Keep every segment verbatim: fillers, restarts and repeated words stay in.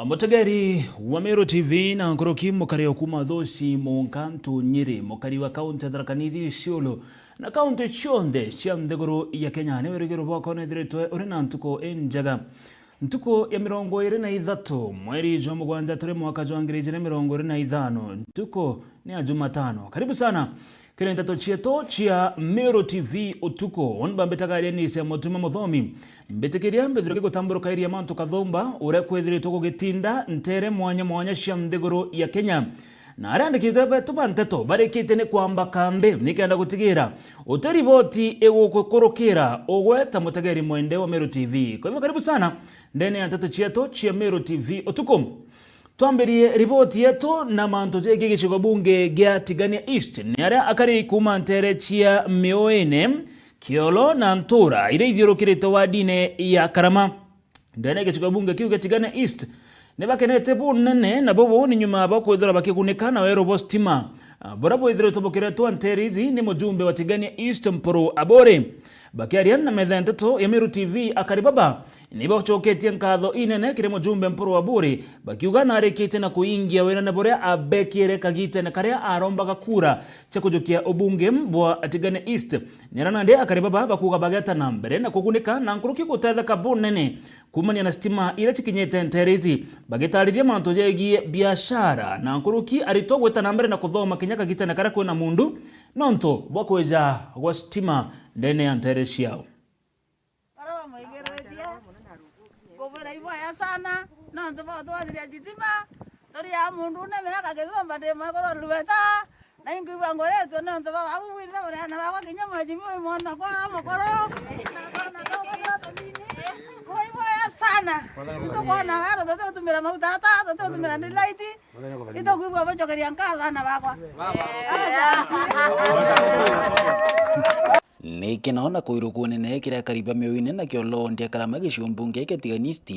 Mutegeri wa Meru T V na nkuruki, mukari o kuma Thuci, Munkantu, Nyiri, mukari wa kaunti ya Tharaka Nithi, Isiolo na kaunti cionthe cia nthiguru ya Kenya, ni wirigiro bwakwa nithiritwe uri na ntuku injega. Ntuku ya mirongo iri na ithatu, mweri jwa mugwanja turi mwaka jwa ngiri ijiri na mirongo iri na ithano, ntuku ni ya Jumatano. Karibu sana kiri nteto cietu cia Meru T V utuku. Uni bambitaga Dennis Mutuma Muthomi. Mbitikiria mbithirwe ngigutamburukairia mantu kathumba uria kwithiritwe gugitinda ntere mwanya mwanya cia nthiguru ya Kenya. Na aria andikite betu ba nteto barikitie ni kwamba kambi nikenda gutigira uti riboti igukukurukira ugwe ta mutegeri mwende wa Meru T V. Kwa hivyo karibu sana ndene ya nteto cietu cia Meru T V utuku. Twambirie riboti yetu na mantu jegii gicigo bunge gia Tigania East, ni aria akari kuuma ntere cia Miuine, Kiolo na Ntura iria ithiurukirite wadine ya Karama. Ndene ya gicigo bunge kiu gia Tigania East ni bakenete bunene na bubu ni nyuma bwa kwithirwa bakigunika na weru bwa stima, ah, buria bwithiritwe bukiretwa ntere ici ni mujumbe wa Tigania East Mpuru Aburi. Bakiaria na metha ya nteto ya Meru T V, akari baba ni bacoketie nkatho inene kiri mujumbe Mpuru Aburi, bakiuga narikitie na kuingia wirane buria abekire kagitene karia arombaga kura cia kujukia ubunge bwa Tigania East. Nira nandi akari baba bakuuga bageta na mbere na kugunika na nkuruki gutetheka bunene kuumania na stima iria cikinyite ntere ici, bagitariria mantu jegii biashara na nkuruki aritwa gwita na mbere na kuthoma kinya kagitene karia kwina mundu nontu bwa kwija gwa stima ndene ya ntere ciao. Baria bamwigiriritie, kubwira iboya sana, nontu bwa twathiria thitima, turi a mundu une miaka githumba ndi mwekuru Lubeta, na inkwigua ngoretue nontu bwa babu bwinthe buri ana bakwa kinya mheshimiwa mwana kwara mukuru, na twana twakwa turia tunini. Kwa iboya sana, itukwona weru tutiutumira maguta ata, tutiutumira daylight, itukwigua bucokeria nkatho ana bakwa. Aja. Ni kino na kwirukwo nene kiria akari ba Miuine na Kiolo ndia Karama gicigo mbunge kia Tigania East,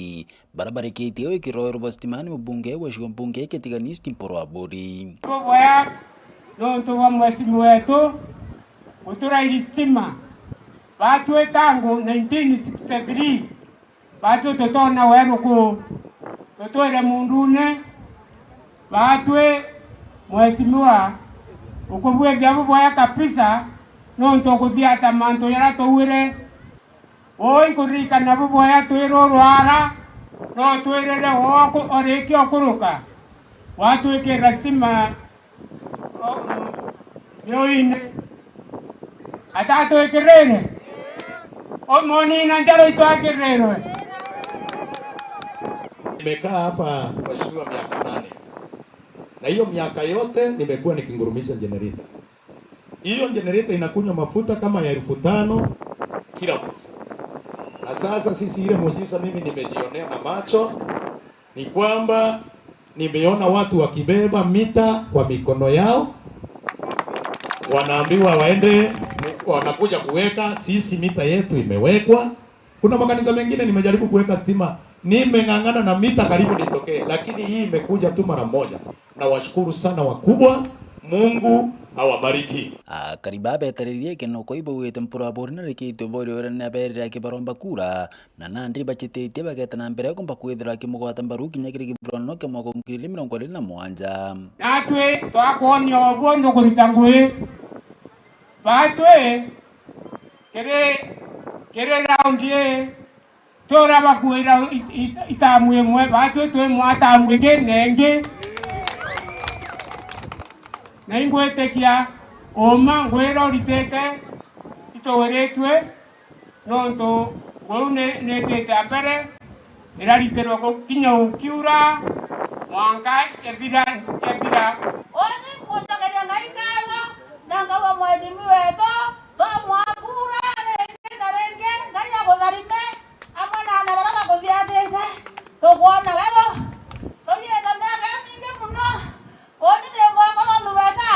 baria barikitie wikirwa weru bwa stima ni mubunge wa gicigo mbunge kia Tigania East Mpuru Aburi. Buboya nontu bwa mheshimiwa wetu guturairi stima. Batwi tangu nineteen sixty-three, batwi tutona weru ku, tutwire mundune. Batwi mheshimiwa, ukubwithia buboya kabisa, nontu ukuthiata mantu jaria twauire. Uu inkuririkana buboya twi rurwara, no twirire woku orikia ukuruka, watwikira stima, o, mm, Miuine. Atatwikirire? Umoni na njara itwakirirwe. Nimekaa hapa, mheshimiwa, miaka nane. Na hiyo miaka yote nimekuwa nikingurumisha generator. Hiyo generator inakunywa mafuta kama ya elfu tano kila mwezi. Na sasa sisi, ile muujiza mimi nimejionea na macho ni kwamba nimeona watu wakibeba mita kwa mikono yao, wanaambiwa waende, wanakuja kuweka, sisi mita yetu imewekwa. Kuna makanisa mengine nimejaribu kuweka stima, nimeng'ang'ana na mita karibu nitokee, lakini hii imekuja tu mara moja. Nawashukuru sana wakubwa, Mungu awabariki. Akari baa beetaririe kino kwa ibaugite Mpuru Aburi na rikitwe bori uria ni aberire akibaromba kura, na nandi bachititie bageta na mbere kumba kwithirwa akimugwata mbaru kinya kiri githurano kia mwaka wa ngiri igiri mirongo iri na mugwanja. Natwi twakwonia ubuo nukurita ngui. Batwi kiri, kiri raundi ii, tura bakuira it-, it-, itamu imwe, batwi twi mwa tamu ingi na ingi. Na ingwitikia uma ngwira uritite ituwiritue, nontu nguu ni, niitite mbere, iraritirwe ku kinya ukiura, mwanka ethira, ethira. Uni nkucokeria Ngai ngatho, na ngauga mwathimi wetu, twamwakura ringi na ringi, Ngai akutharime, amwe na ana baria bakuthiatite, tukwona weru, turiite miaka imingi muno, Uni ni mwaka wa Lubeta.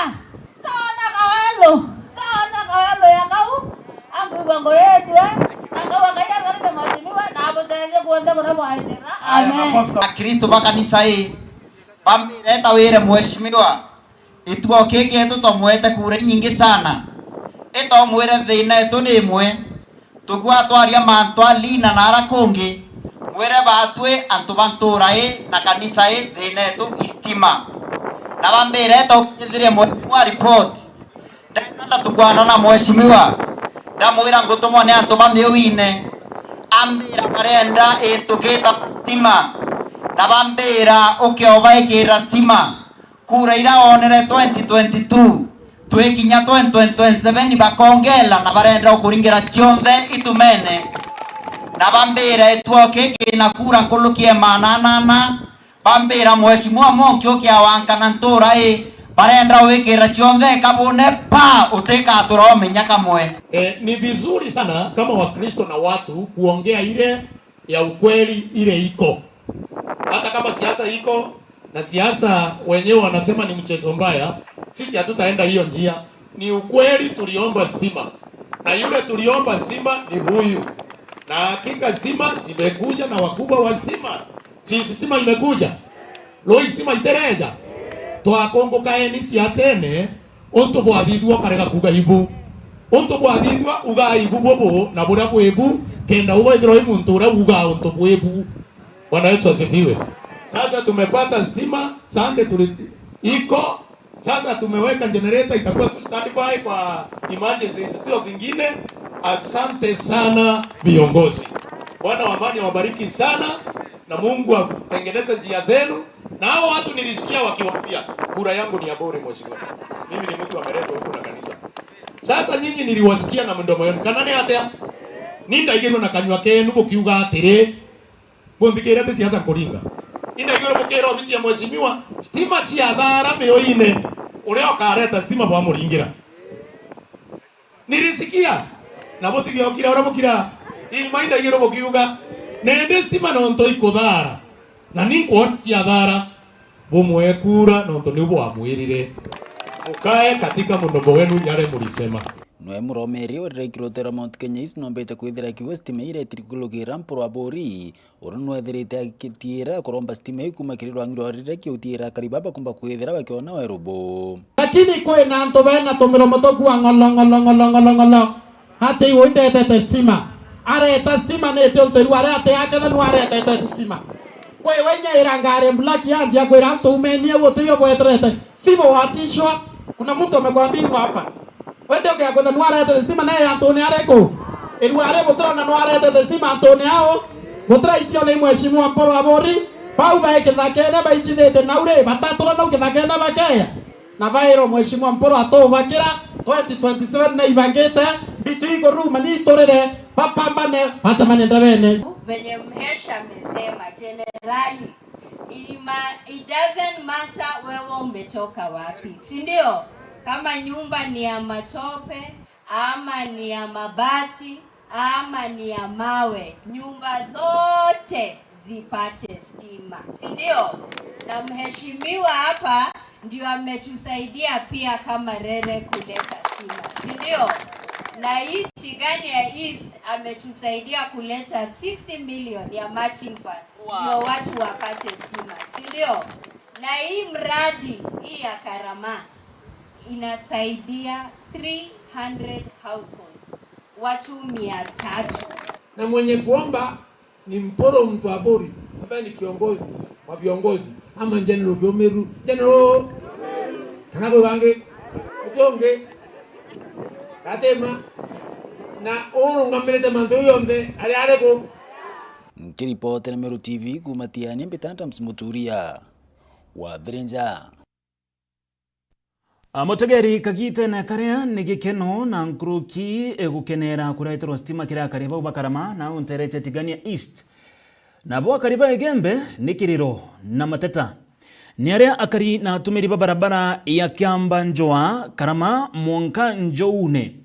Ndoona kawelu. Ndoona kawelu ya kau. Ankwigua nguritue. Na ngauga Ngai atharime mwathimiwe na amutethie kuonthe kuria mwaitira. Amen. Akristo ba kanisa ii, bambire ta wire mheshimiwa. Gituo kii gietu twamwete kura inyingi sana. Itomwire thina yetu ni imwe. Tukwatwaria mantu a Lina na ara kungi, Wire baatwi antu ba ntuura ii na kanisa ii, thiina yetu i stima. Na bambira, eta ukinyithirie mheshimiwa report. Ndenda ndatukwana na mheshimiwa, ndamwira ngutumwa ni antu ba miuine. Ambira barenda itukita stima, na bambira ukiobaikira stima. Kura ira wonere twenty twenty-two, twikinya twenty twenty-seven bakongela na barenda ukuringira cionthe itumene. Na bambira ituo kiki na kura nkuruki ya maana anana, bambira mheshimiwa Mwanki ukiawankana ntuura ii, barenda wikira cionthe kabune pa utikatura umenya kamwe. Eh, ni vizuri sana kama Wakristo na watu kuongea ile ya ukweli ile iko. Hata kama siasa iko, na siasa wenyewe wanasema ni mchezo mbaya, sisi hatutaenda hiyo njia. Ni ukweli tuliomba stima. Na yule tuliomba stima ni huyu. Na hakika stima zimekuja na wakubwa wa stima. Si stima imekuja? Rui stima itereja? Twakungukaeni siasene, untu bwathithua ukarega kuuga ibu. Untu bwathithua ugaa ibu bubu na buria bwibu, kenda ugwithirwa i muntu uria ugaa untu bwibu. Bwana Yesu asifiwe. Sasa tumepata stima, Sunday tuli-, iko. Sasa tumeweka generator, itakuwa tu standby kwa emergencies zio zingine. Asante sana viongozi. Bwana wa amani awabariki sana, na Mungu atengeneze njia zenu. Na hao watu nilisikia wakiwaambia, "Kura yangu ni ya bure, mheshimiwa. Mimi ni mtu ameletwa huku na kanisa." Sasa nyinyi niliwasikia na mdomo yenu. Kana ni atia? Ni ndaigirwe na kanyua kenu gukiuga atiri, Bunthikire, ti siasa nkuringa. Indaigirwe bukira obici ya mheshimiwa, stima cia thaara miuine, uria ukareta stima bwamuringira. Nilisikia, na butigiokira uria bukira. Ima indaigirwe bukiuga, nindi stima nontu ikuthaara, na ni nkwona cia thaara, bumwe kura nontu niu bwamwirire. Mukae katika mdomo wenu yale mulisema. Nwe Muromeri, urire kirotera Mount Kenya East, nombete kwithira kiwe stima iria itiri kurugira Mpuru Aburi, uria nwethirite akitiira kuromba stima ii kuuma kiri rwangi rwa riria kiutiira akari baba kumba kwithira bakiona weru bu. Lakini kwina antu bena tumiromo tukua ng'olo, ng'olo, ng'olo, ng'olo, ng'olo. Ati iwe ndetete stima. Areta stima ni ti untu iru aria ati aketha nwaretete stima. Kwi we nyaira ngari black yanjia kwira antu umenie au utibio bweterete. Sibo watishwa. Kuna mtu amekwambia hivyo hapa. Wende ukiakwenda nwaretete stima naye antuni ariku? Iru ari buturona nwaretete stima antuni ao. Butura icio ni mheshimiwa Mpuru Aburi. Bau bai kithakene baichithite nau ri, batatura nau kithakene bakeya. Na bairwo mheshimiwa Mpuru atubakira, twenty twenty-seven na ibangite, bitu iguruma ni iturire, bapambane, bacemanie ndebene. Venye Mhesha amesema, Jenerali, ima-, it doesn't matter wewe umetoka wapi, si ndio? Kama nyumba ni ya matope, ama ni ya mabati, ama ni ya mawe, nyumba zote zipate stima, si ndio? Na mheshimiwa hapa ndio ametusaidia pia kama Rere kuleta stima, si ndio? Na hii Tigania East ametusaidia kuleta sixty million ya matching fund, ndio watu wapate stima, si ndio? Na hii mradi hii ya Karama inasaidia three hundred households, watu mia tatu. Na mwenye kuomba ni Mpuru Mtwaburi, ambaye ni kiongozi wa viongozi, ama General Kiumiru. General, kana kwi bangi? Uti ungi? Katima. Na urungamirite mantu jau jonthe, ari ariku? Nkiripotera Meru T V kuuma Tiania, mbita Adams Muturia wa Thirinja. A, mutegeri, kagitene karia ni gikeno na nkuruki, e, gukenera kureterwa stima kiri akari bau ba Karama na au ntere cia Tigania East. Nabo akari ba Igembe ni kiriro na mateta. Ni aria akari na atumiri ba barabara ya Kiamba Njua, Karama, mwanka Njoune,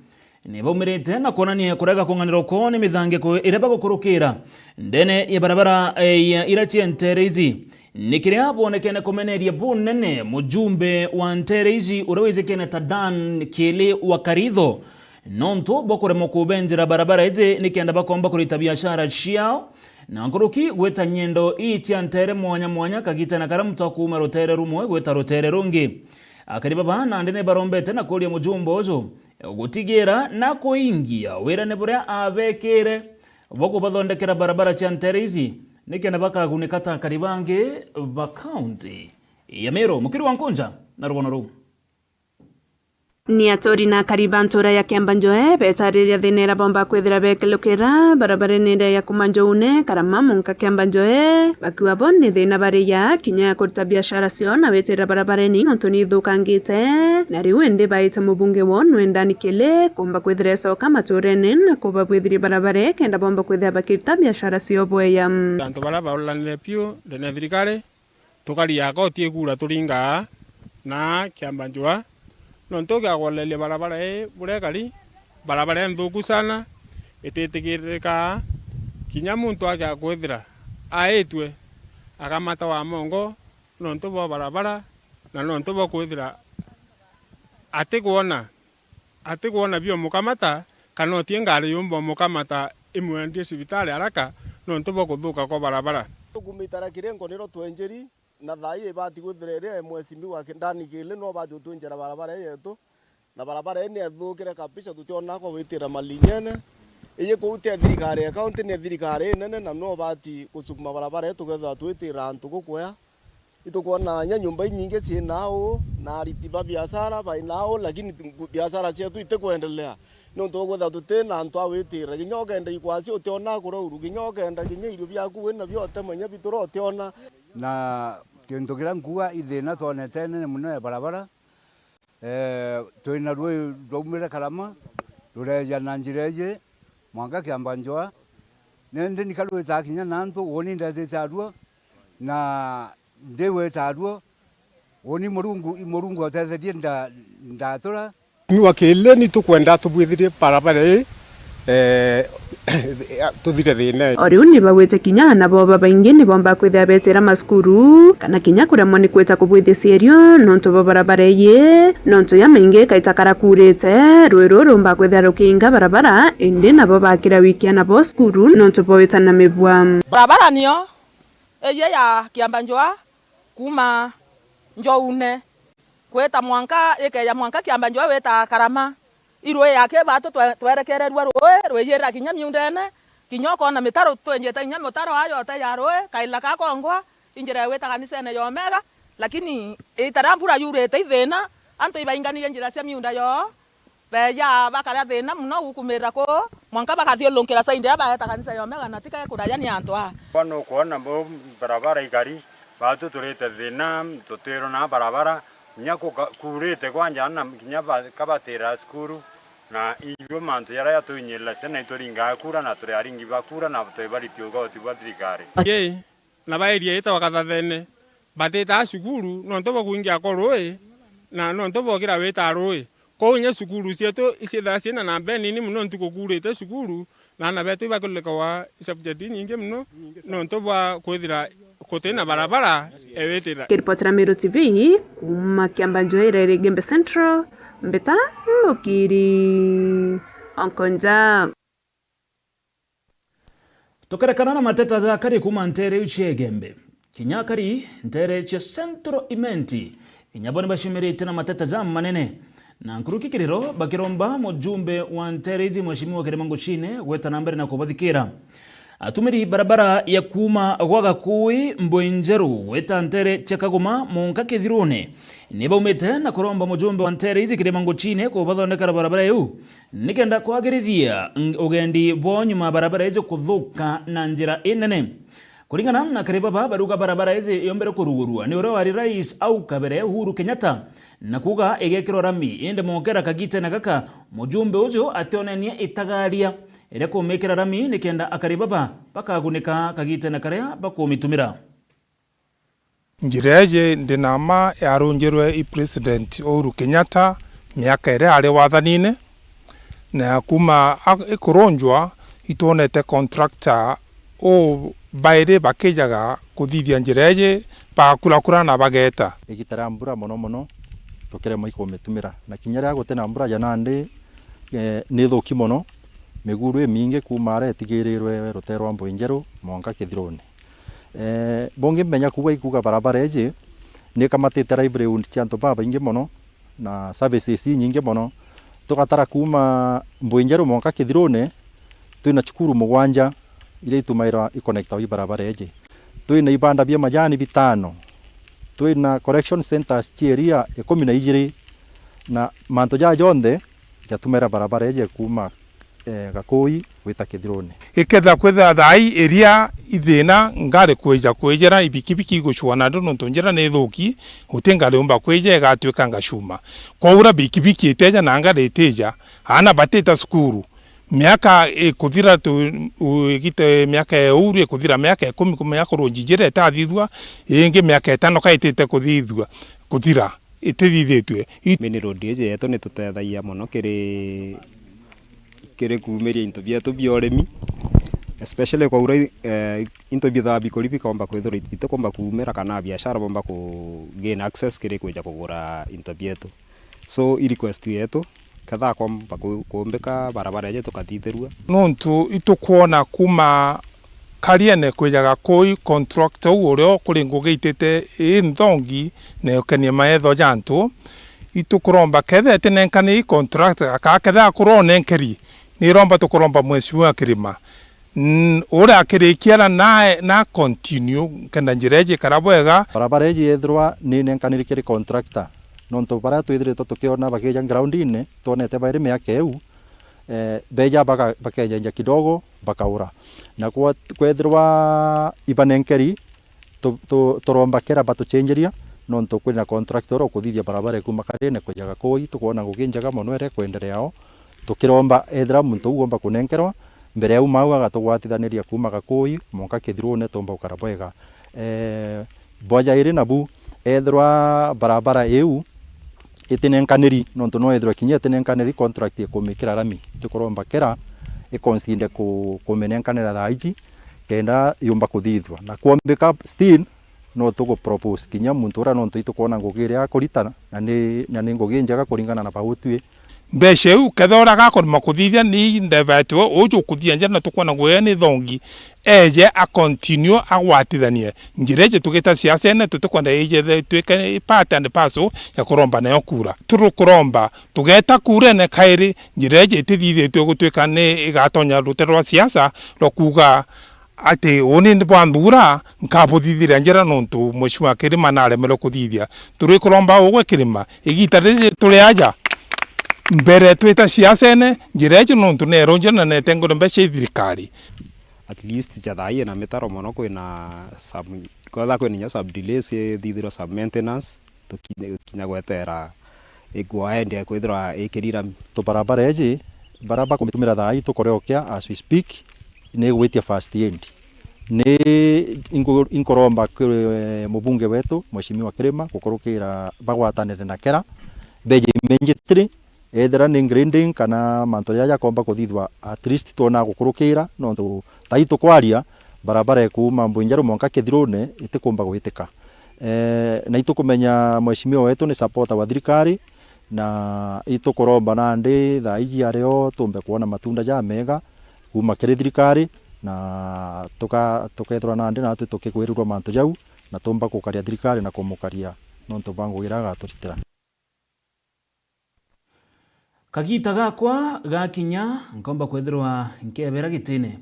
ni baumirite na kwonania kurega kung'anirwa kwoo ni mithangiko iria bagukurukira ndene ya barabara, eh, ya iria cia ntere ici. Ni kiria bwonekene kumeneria bunene mujumbe wa ntere ici uria wijikene ta Dan Kiili wa Karitho, nontu bwa kuremwa kubenjera barabara iji nikenda bakomba kurita biashara ciao, na nkuruki gwita nyendo ii cia ntere mwanya mwanya kagitene karia muntu akuuma rutere rumwe gwita rutere rungi. Akari baba nandi ni barombete na kuuria mujumbe uju gutigira na kuingia wirane buria abekire bwa kubathondekera barabara cia ntere ici, nikenda bakagunika ta akari bangi ba kaunti ya Meru. Mukiri wa Nkunja na rugono ruu. Ni aturi na akari ba ntura ya Kiambanjoe betariria thina iria bomba kwithira bekilukira barabarene iria ya kuma Njoune, Karama, munka Kiambanjoe, bakiuga bo ni thina bariya kinya ya kuruta biashara cio na witira barabareni nontu ni ithukangite, na riu indi baite mubunge woo nwendani kili kumba kwithira ecoka maturene na kubabwithiria barabara kenda bomba kwithira bakiruta biashara cio bweya. Antu baria bauranire piu ndene thirikari, tukari ya koti ikura turingaa na Kiambanjoa, nontu giagoleria barabara ii buria ikari, barabara inthuku sana, ititikiririkaa kinya muntu agia kwithira aitwe akamata wa mongo nontu bwa barabara na nontu bwa kwithira atikwona atikwona biumukamata, kana uti ngari yumba umukamata imwendie cibitari haraka nontu bwa kuthuka kwa barabara. Tukumita ra kirengo niro twenjeri, na thaa ii ibati kwithira iri M S B wa Ndani Kili no ubati gutwinjira barabara ii yetu, na barabara ii ni ithukire kabisa, tutiona kwa gwitira malinyene. Iyi kuu ti ya thirikari ya kaunti, ni ya thirikari inene, na no ubati gusukuma barabara ii tukethirwa twitira antu gukwea. Itukwona nya nyumba inyingi ciina uu, na ariti ba biashara baina uu, lakini biashara cietu itikwendelea. Nontu ukwithirwa tuti na antu a gwitira. Kinya ukenda ikwasi utiona kurauru, kinya ukenda kinya irio biaku wina bio utemenya bitura utiona. Na kintu kiria nkuga i thina twonete nene mono ya barabara, eh, twina rui rwaumire Karama, rureja na njira iji, mwanka Kiambanjoa. Nindi nika rwitaga kinya na antu, uuni ndetite aruo, na ndi wita aruo, uuni Murungu, i Murungu otetherie nda-, ndatura. Ni wa Kili ni tukwenda tubwithirie barabara ii, eh, tuthire thina ii. O riu ni bagwite kinya aana boo babaingi ni bomba kwithira betira macukuru, kana kinya kuremwa ni kwita kubwithia cierio nontu bwa barabara ii, nontu ya maingi kaita karakurite, rui ruu rumba kwithira rukiinga barabara, indi nabo bakira wikia nabo cukuru nontu bwa wita na mibua. Barabara niyo iji ya Kiambanjoa kuma Njoune, gwita mwanka, ikeja mwanka Kiambanjoa gwita Karama. I rui aki batu twe-, twerekererua rui, rwijirira kinya miundene, kinya ukoona mitaro, twenjite kinya mutaro aa yote ya rui, kaira kakongwa, i njira ya gwita kanisene ya Omega, lakini ita ria mbura yurite i thina, antu ibainganirie njira cia miunda yoo, beeja bakaria thina mono gukumirira kuu, mwanka bakathiurunkira side iria baeta kanisa ya Omega, na ti kekuraja ni antu aa. Kwona ukwona bo barabara ikari, batu turite thina, tutwirwa na barabara, kinya kuka-, kuurite kwanja na kinya ba-, kabatira cukuru, na ijo mantu jaria jatuinyirira ciana ituringaa kura, na turi aringi ba kura, na turi bariti ugoti bwa thirikari. Ii. Na ba area itawa Gathathene, batitaa cukuru nontu bwa kwingia kwa rui, na nontu bwa ukira wita rui. Kwou inya cukuru cietu iciithira ciina namba inini mono ntuku kuurite cukuru, na aana betu ibakulikawa subject inyingi mono nontu bwa kwithira gutina barabara ewitira. Kiripotera Meru T V kuuma Kiambanjoa iria iri Igembe Central, mbita Mukiri Onkonja. Tukerekana na mateta ja akari kuuma nteere iu cia Igembe, kinya akari nteere cia Central Imenti, kinya bo ni baciumirite na mateta jamanene, na nkuruki kiriro bakiromba mujumbe wa nteere iji, Mheshimiwa Kirima Nguchine, gweta na mbere na kubathikira. Atumiri barabara ya kuuma gwa Gakui Mbui Njeru gwita nteere cia Kagoma munka Kithirune ni baumite na kuromba mujumbe wa nteere iji Kirima Nguchine kubathondekera barabara iu, nikenda kwagirithia ng-, ugendi bwao nyuma ya barabara iji kuthuka na njira inene. Kuringana na akari baba, barauga barabara iji yombere kurugurua ni uria wari rais au kabere Uhuru Kenyatta, na kuuga igekirwa rami, indi mokera kagitene gaka, mujumbe uju ationenie itagaria iria kumikira rami, nikenda akari baba bakagunika kagitene karia bakumitumira. Njira iji ndi na mma yarunjirwe i President Uhuru Kenyatta miaka iria ari wathanine, na kuuma a-, ikurunjwa, itwonete contractor ubairi bakijaga kuthithia njira iji, bagakurakura na bageeta. Igita ria mbura mono mono, tukiremwa ikumitumira, na kinya riria gutina mbura ja nandi, eh, ni thuki mono, miguru imingi kuuma aria itigirirwe rutere rwa Mbui Njeru mwanka Kithirune. Eh, bungi mbenya kuuga ikuuga barabara iji ni ikamatite livelihood cia antu babaingi mono na services inyingi mono. Tugatara kuuma Mbui Njeru mwanka Kithirune, twina cukuru mugwanja iria itumairwa ikonektawa i barabara iji. Twina ibanda bia majani bitano. Twina collection centers cia iria ikumi na ijiri, na mantu jaa jonthe jatumira barabara iji kuuma, eh, Gakui gwita Kithirune. Ikethira kwithira thaai iria ithina ngari kwija kwijira, ibikibiki igucua nandi nontu njira ni ithuki, guti ngari yumba kwija igatuika ngacuma. Kwaura bikibiki itija na ngari itija, aana batita cukuru, miaka ikuthira tu, u-, igite miaka ya uru ikuthira, miaka ikumi, miaka runjijire itathithua, ingi miaka itano kaitite kuthithua, kuthira, itithithitue. I- Main road iji yetu nitutethagia mono kiri, kiri kuumiria into bietu bia urimi, especially kwaura, eh, into biethaga bikuri bikomba kwithirwa bitikomba kuumira kana biashara bomba ku gain access kiri kwija kugura into bietu. So, i request yetu, kethaa kwomba ku-, kuumbika barabara iji tukathithirua. Nontu itukwona kuuma Kariene kwija Gakui, contractor uu uria kuri ngugi itite ii nthongi na ikenie maetho ja antu, itukuromba kethaa itinenkaniri contractor, kana kethaa kuronenkeri, niromba tukuromba Mheshimiwa Kirima, N-, uria akirikia na, na, na continue, kenda njira iji ikara bwega. Barabara iji yethirwa ni nenkaniri kiri contractor, nontu baria twithiritwe tukiona bakija ground-ini, twonete bairi miaka iu, eh, beja baka-, bakejenja kidogo, bakaura. Na kwa-, kwethirwa ibanenkeri, tu-, tu-, turomba kera batuchenjeria, nontu kwina contractor uria ukuthithia barabara ikuuma Kariene kuja Gakui, tukwona ngugi njega mono iria ikwenderea o. Tukiromba ethira muntu uu uumba kunenkerwa, mbere ya uma au agatugwatithaniria kuuma Gakui mwanka Kithirune tuumba gukara bwega. Ee, bwa jairi nabu, ethirwa barabara iu itinenkaniri, nontu no ethirwe kinya itinenkaniri contract ikumikira rami, tukuromba kera ikonsinde ku-, kuminenkanira thaa iji, kenda yumba kuthithua. Na kwombika still, no tugu propose kinya muntu uria, nontu itukwona ngugi iria akurita, na ni, na ni ngugi injega kuringana na bau tui. Mbeca iu, kethira uria agakurima kuthithia ni ndeva yetu, uju ukuthithia njira na tukwona ngugi ni thongi, eje a continue agwatithanie. Njira iji tugita siasene, tutikwenda ije itwike part and parcel ya kuromba nayo kura. Turukuromba, tugeta kurene kairi, njira iji itithithitue gutwika ni igatonya rutere rwa siasa rwa kuuga, ati uni ni bwa nthura, nkabuthithiria njira nontu Mheshimiwa Kirima naremerwe kuthithia. Turikuromba ugwe Kirima, igita riri turi aja, mbere twita siasene, njira iji nontu ni eronjera na netengure mbeca i thirikari. At least ja thaai ina mitaro mono, kwina some, kwetha kwina inya some delays ithithirwa some maintenance, tukinya, tukinya gwetera igwa endi kwithirwa ikiri rami. Tubarabara iji, baria bakumitumira thaai tukureokia as we speak, ni igwitia first aid. Ni ingu-, inkuromba kiri, eh, mubunge wetu, Mheshimiwa Kirima, gukurukira bagwatanire na kera, beje immediately, ethira ni grading kana mantu jaja jakomba kuthithwa, at least twona gukurukira, nontu thaai tukwaria, barabara ikuuma Mbwinjeru mwanka Kithirune itikumba gwitika. Eh, na itukumenya Mheshimiwa wetu ni supporter wa thirikari, na itukuromba nandi thaa iji ario tumbe kwona matunda jamega kuuma kiri thirikari, na tuka-, tukethirwa nandi natwi tukigwirirwa mantu jau, na tumba gukaria thirikari na kumukaria nontu bwa ngugi iria agaturitira. Kagiita gakwa gakinya, nkomba kwithirwa nkebera gitine.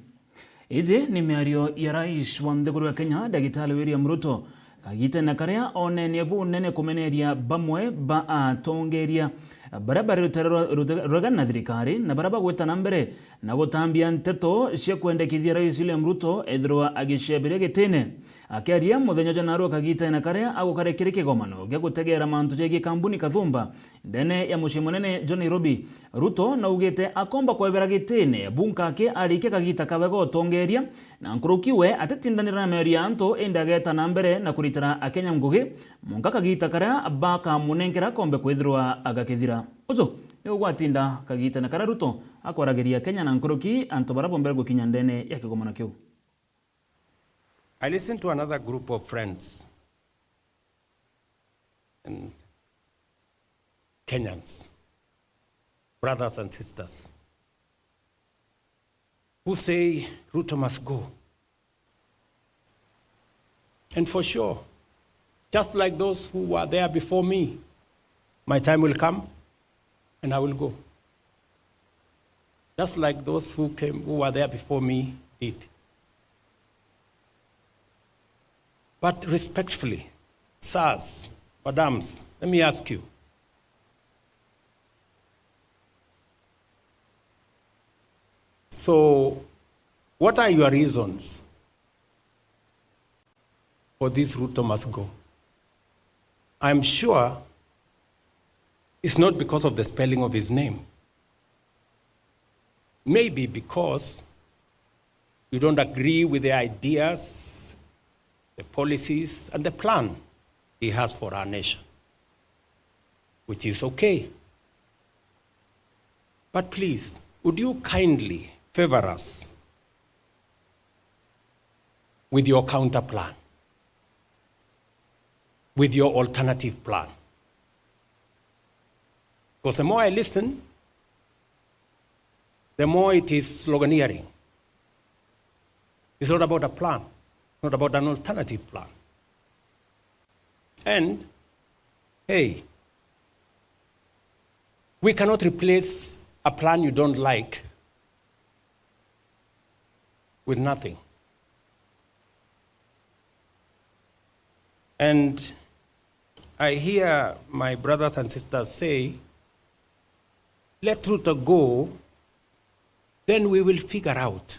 Iji ni miario ya Rais wa nthiguru ya Kenya, Ndagitari William Ruto, kagiitene karia onenie bunene kumeneria bamwe ba atongeria baria bari rutere rwa, rute-, ruregana na thirikari na baria bagwita na mbere na gutambia nteto cia kwendekithia Rais William Ruto ethirwa agiceberia gitine. Akiaria muthenya jwa narua kagiitene karia agukare kiri kigomano gia gutegeera mantu jegie kambuni Kathumba, ndene ya mucii munene jwa Nairobi, Ruto naugite akomba kwebera gitine bunka aki arikia kagiita kawe ga utongeria, na nkuruki we atitindanira na miorio ya antu, indi ageeta na mbere na kuritira Akenya ngugi, mwanka kagiita karia bakamunenkera akombe kwithirwa agakithira. Uju niu gwatinda kagiitene karia Ruto akwaragiria Akenya na nkuruki antu baria bombere gukinya ndene ya kigomano kiu. I listened to another group of friends and Kenyans, brothers and sisters, who say Ruto must go. And for sure, just like those who were there before me, my time will come and I will go. Just like those who came, who were there before me did. But respectfully, sirs, madams, let me ask you. So, what are your reasons for this Ruto must go? I'm sure it's not because of the spelling of his name. Maybe because you don't agree with the ideas, the policies, and the plan he has for our nation, which is okay. But please, would you kindly favor us with your counter plan, with your alternative plan? Because the more I listen, the more it is sloganeering. It's not about a plan, not about an alternative plan. And, hey, we cannot replace a plan you don't like with nothing. And I hear my brothers and sisters say, "Let Ruto go, then we will figure out.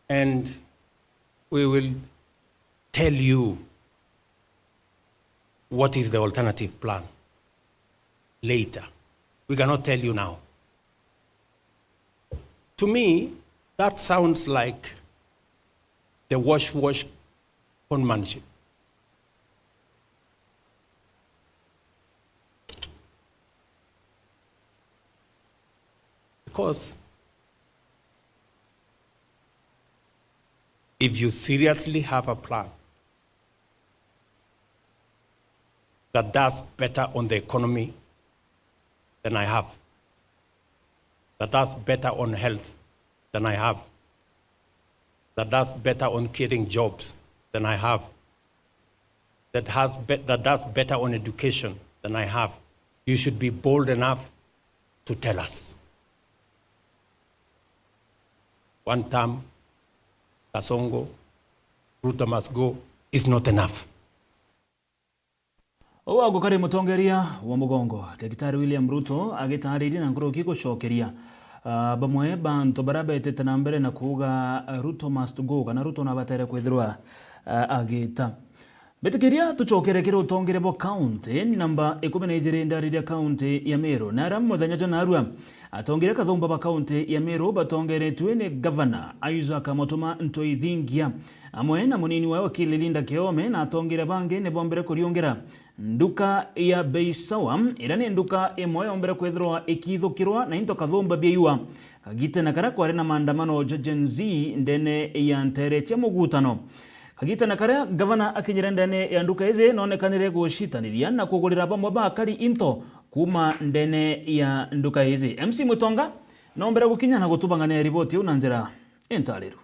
And we will tell you what is the alternative plan later. We cannot tell you now." To me, that sounds like the wash wash conmanship. Because if you seriously have a plan that does better on the economy than I have, that does better on health than I have, that does better on creating jobs than I have, that has be-, that does better on education than I have, you should be bold enough to tell us. One term, Kasongo, Ruto must go, is not enough. Uu agukari mutongeria wa mugongo, Daktari William Ruto, agitaariria na nkuruki gucokeria, ah, bamwe ba antu baria beetite na mbere na kuuga, ah, "Ruto must go," kana Ruto nabatere kwithirwa, ah, agita. Mbitikiria tucokere kiri utongere bwa kaunti namba ikumi na ijiri, ndariria kaunti ya Meru, na aria muthenya jwa narua atongere kathumba ba kaunti ya Meru batongeretue ni Gavana Isaac Mutuma Ntoithingia, amwe na munini wawe wakili Linda Kiome, na atongere bangi ni bombere kuriungira nduka ya Bei Sawa, iria ni nduka imwe yombere kwithirwa ikiithukirwa na into kathumba biaiwa kagitene karia kwari na maandamano ja Gen Z ndene ya ntere cia mugutano. Kagitene karia gavana akinyire ndene ya nduka iji, noonekanire gucitaniria na kugurira bamwe ba akari into kuuma ndene ya nduka iji. M C Mutonga noombere gukinya na gutubang'ania riboti iu na njira intariru.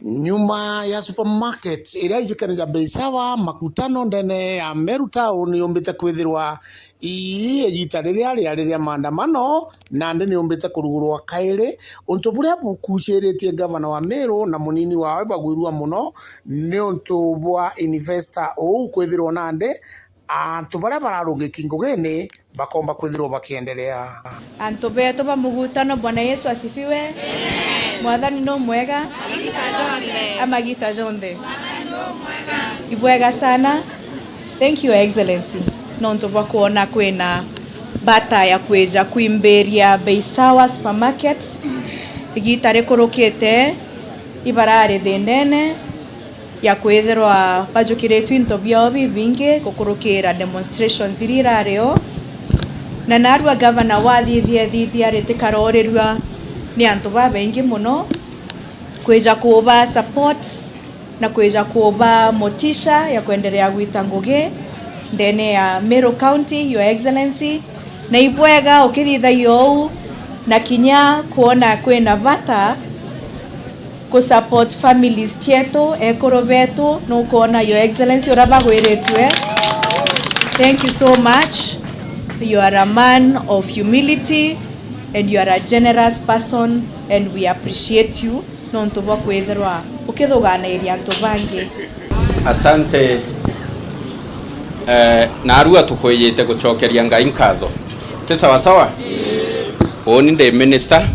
Nyuma ya supermarket iria ijikene ja Bei Sawa, Makutano ndene ya Meru Town yumbite kwithirwa ii igita riria riari ria maandamano, nandi niumbite kurugurwa kairi, untu buria bukuciritie gavana wa Meru na munini wawe bagwirua mono ni untu bwa investor uu kwithirwa nandi antu baria bararungiki ngugine bakomba kwithirwa bakiendelea. Antu betu ba mugutano, Bwana Yesu asifiwe. Mwathani no mwega. Amagita jonthe. Ibwega sana. Thank you, Your Excellency, nontu bwa kwona kwina bata ya kwija kwimbiria Bei Sawa Supermarket. Igita rikurukite, ibarari thinene ya kwithirwa bajukiritue into biao bibingi gukurukira demonstrations iria irari o. Na narua gavana wathithia thithia ritikaroorirua ni antu babaingi mono, kwija kuba support na kwija kuba motisha ya kwendelea gwita ngugi ndene ya Meru County, Your Excellency. Na ibwega ukithithagia uu, na kinya kwona kwina bata ku support families cietu, ekuru betu, nukwona, Your Excellency, uria bagwiritue. Thank you so much. You are a man of humility and you are a generous person and we appreciate you. nontu bwa kwithirwa ukithuganiria antu bangi. Asante. Eh, narua tukwijite gucokeria Ngai nkatho. Ti sawa sawa? Uuni ndi minister,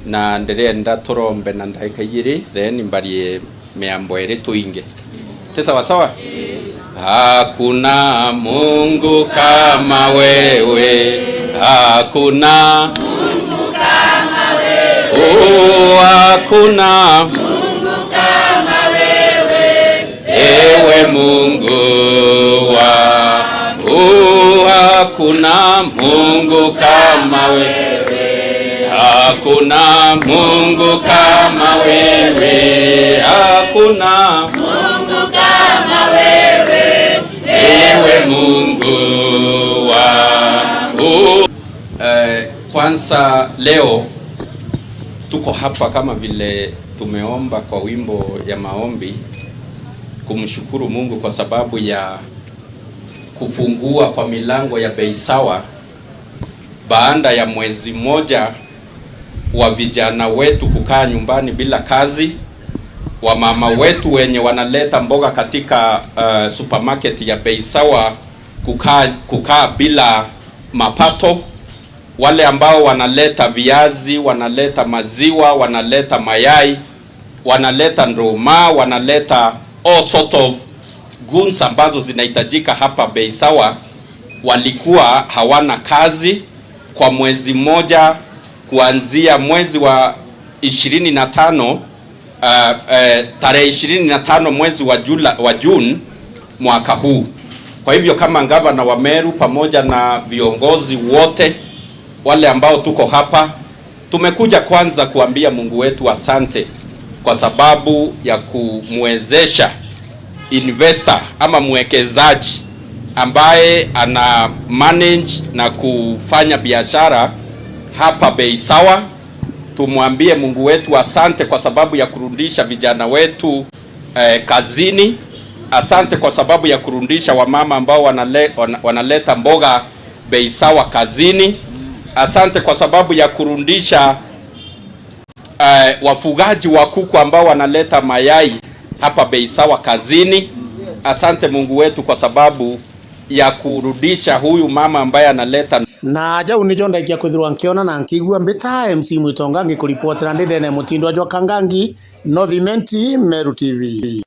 na ndirenda turombe na ndaika igiri, then mbarie miambo iri tuinge. Ti sawa sawa? Hakuna Mungu kama wewe, hakuna Mungu kama wewe. Oh, hakuna Mungu kama wewe, ewe Mungu wangu, hakuna Mungu kama wewe. Hakuna Mungu kama wewe, hakuna Mungu kama wewe, ewe Mungu wangu. Eh, kwanza leo tuko hapa kama vile tumeomba kwa wimbo ya maombi, kumshukuru Mungu kwa sababu ya kufungua kwa milango ya Bei Sawa baada ya mwezi mmoja wa vijana wetu kukaa nyumbani bila kazi, wamama wetu wenye wanaleta mboga katika, uh, supermarket ya Bei Sawa kukaa, kukaa bila mapato, wale ambao wanaleta viazi, wanaleta maziwa, wanaleta mayai, wanaleta nduma, wanaleta all sort of goods ambazo zinahitajika hapa Bei Sawa, walikuwa hawana kazi kwa mwezi mmoja, kuanzia mwezi wa ishirini na tano, uh, eh, tarehe ishirini na tano mwezi wa Jula-, wa June mwaka huu. Kwa hivyo, kama gavana wa Meru pamoja na viongozi wote wale ambao tuko hapa, tumekuja kwanza kuambia Mungu wetu asante kwa sababu ya kumwezesha investor ama mwekezaji ambaye ana manage na kufanya biashara hapa Bei Sawa. Tumwambie Mungu wetu asante kwa sababu ya kurudisha vijana wetu, eh, kazini. Asante kwa sababu ya kurudisha wamama ambao wanale-, wana-, wanaleta mboga Bei Sawa kazini. Asante kwa sababu ya kurudisha, eh, wafugaji wa kuku ambao wanaleta mayai hapa Bei Sawa kazini. Asante Mungu wetu kwa sababu ya kurudisha huyu mama ambaye analeta. Na jau nijo ndaikia kwithirwa nkiona na nkigua. Mbita M C Mwitonga, ngikuripotera ndi ndene ya mutindwa jwa Kangangi, North Imenti, Meru T V.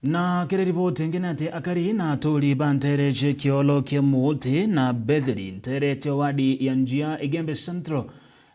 Na kiri riboti ingi ni ati akari na aturi ba nteere cia Kiolo kia Muuti na Betheli, nteere cia wadi ya Njia, Igembe Central,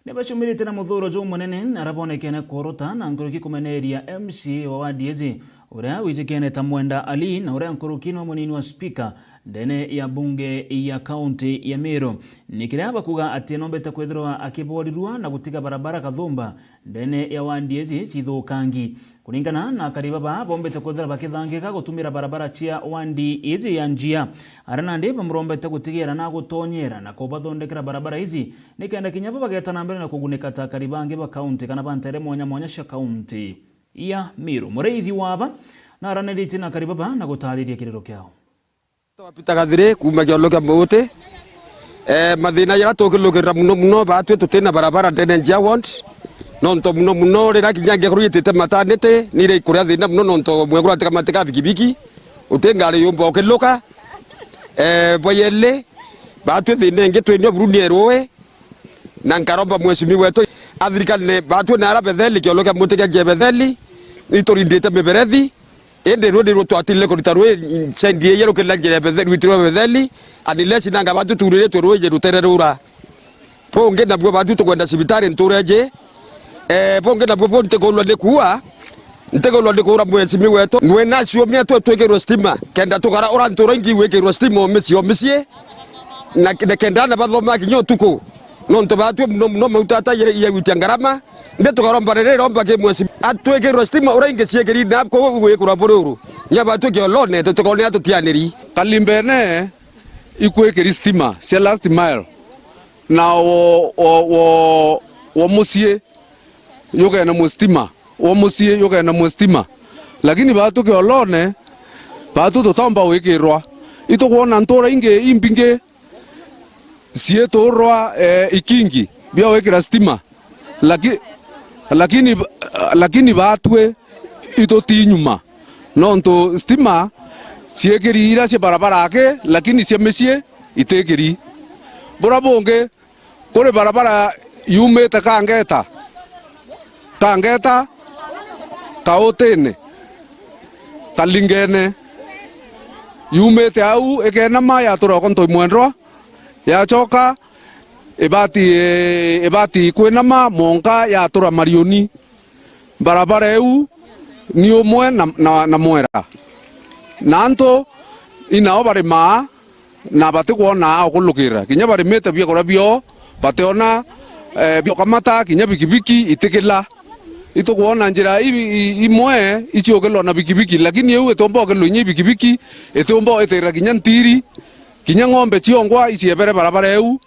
ni bacumirite na muthuuro jumunene, aria bonekene kworota na nkuruki kumeneria M C A wa wadi iji, uria witikene ta Mwenda Ali, na uria nkuruki niwe munini wa spika ndene ya bunge ya kaunti ya Meru. Ni kiria bakuuga ati noombite kwithirwa akiborirua na gutiga barabara kathumba ndene ya wadi iji cithukangi. Kuringana na akari baba, boombite kwithira bakithangika gutumira barabara cia wadi iji ya Njia, aria nandi bamurombete gutigira na gutonyera na kubathondekera barabara iji, nikenda kinya bo bageta na mbere na kugunika ta akari bangi ba kaunti kana ba nteere mwanya mwanya cia kaunti ya Meru. Muriithi wa aba naraniritie na akari baba na gutaariria kiriro kiao. Peter Gathiri kuuma Kiolo kia Muuti. Eh, mathina jaria tukilukirira muno muno, baatwi tutina barabara ndene Njia ward. Nontu muno muno riria kinya ngekorwo itite maternity, ni iria ikuria thina muno, nontu mwekuru atikamatika bikibiki, uti ngari yumba ukiluka. Eh, bwa yeli, baatwi thina ingi twinio buruni erui, na nkaromba mheshimiwa wetu athirikane baatwi na ara Betheli, Kiolo kia Muuti kia Njia Betheli, iturindite miberethi, Indi rui nirwo twatirire kurita rui sendi iria rukirira njira ya Betheli, rwitirwe Betheli, unless nanga baatwi tuuriritwe rui rutere rura. Bungi nabuo baatwi tukwenda cibitari ntuura iji. Eh, bungi nabuo bu ntikurwa ni kuua, ntikurwa ni kuura mheshimiwa wetu. Nwe na ciumia twe twikirwe stima, kenda tukara ura ntuura ingi gwikirwe stima o micii o micii, na, na kenda ana bathoma kinya utuku. Nontu baatwi muno muno mauta ta ya, ya gwitia ngarama, Ndi tukaromba riri romba ki mwesi. Atwikirwe stima uria ingi ciikiri na kuu gwikirwa buri uru. Nya batwike olone, tutikone atutianiri. Kalimbene ikwikiri stima cia last mile. Na wo, wo, wo, wo mucii yugene mwe stima. Wo mucii yugene mwe stima. Lakini batwike olone, batu tutomba gwikirwa. Itukwona ntura ingi imbingi ciiturwa, eh, ikingi bia gwikira stima. Laki-, Lakini, lakini batwi ituti nyuma, nontu stima ciikiri iria cia barabara aki, lakini cia micii itikiri. Buria bungi, kuri barabara yumite Kangeta, Kangeta, Kautine, Kalingene, yumite au ikenama yatura oko Ntoi Mwendwa, yacoka ibati, ibati kwinama mwanka yatura Marioni. Barabara iu ni umwe na, na, na Mwera. Na antu inao barimaa na batikwona akulukira. Kinya barimite biakuria biao, bationa, eh, biokamata, kinya bikibiki itikila. Itukwona njira i-, i-, imwe iciukilwa na bikibiki, lakini iu itiumba ukilwa inya ibikibiki, itiumba itirira kinya ntiri, kinya ng'ombe ciongwa iciebere barabara iu.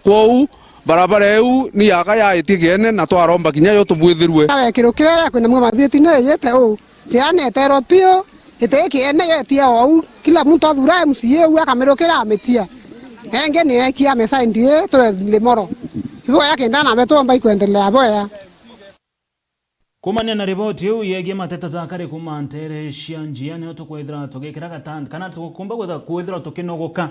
Kwou, barabara iu ni yaka yaitie kiene na twaromba kinya yo tubwithirwe. Wekirukire ya kwina mwe mathieti ni iyite uu. Ciana eterwa piu, iti kiene yo etia ou. Kila muntu athura M C A uu akamirukira amitia. Engi ni ekia mesaindi ii turi limoro. Iboya kenda na betu omba ikwendelea boya. Kumania na riboti iu yegie mateta ja kari kuma ntere cia njia, nio tukwithira tugikira gatandi, kana tukumba kwithira, kwithirwa tukinogoka.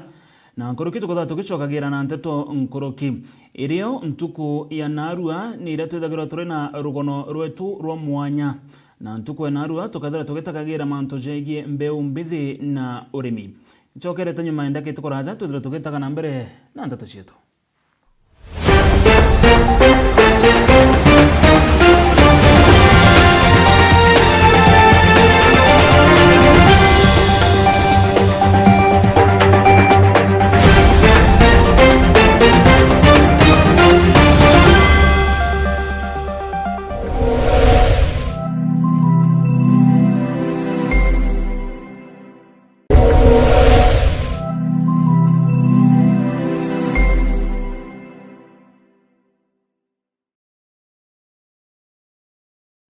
Na nkuruki tukwithirwa tugicokagira na nteto nkuruki. Irio ntuku ya narua ni iria twithagirwa turi na rugono rwetu rwa mwanya. Na ntuku ya narua tukethirwa tugitagagira mantu jegie mbeu mbithi na urimi. Ncokerete nyuma ya ndakika kuraja, twithirwe tugitaga na mbere na nteto cietu.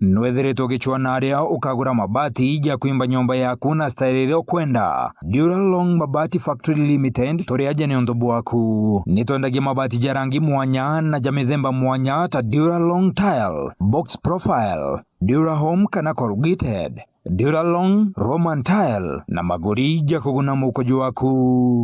Nwethiritwe ugicwaa na aria ukagura mabati ja kwimba nyomba yaku na style iria ukwenda? Duralong Mabati Factory Limited turi aja niuntu bwaku. Nitwendagia mabati ja rangi mwanya na ja mithemba mwanya ta Duralong Tile, Box Profile, Durahome kana Corrugated, Duralong, Roman Tile na maguri ja kuguna mukuju waku.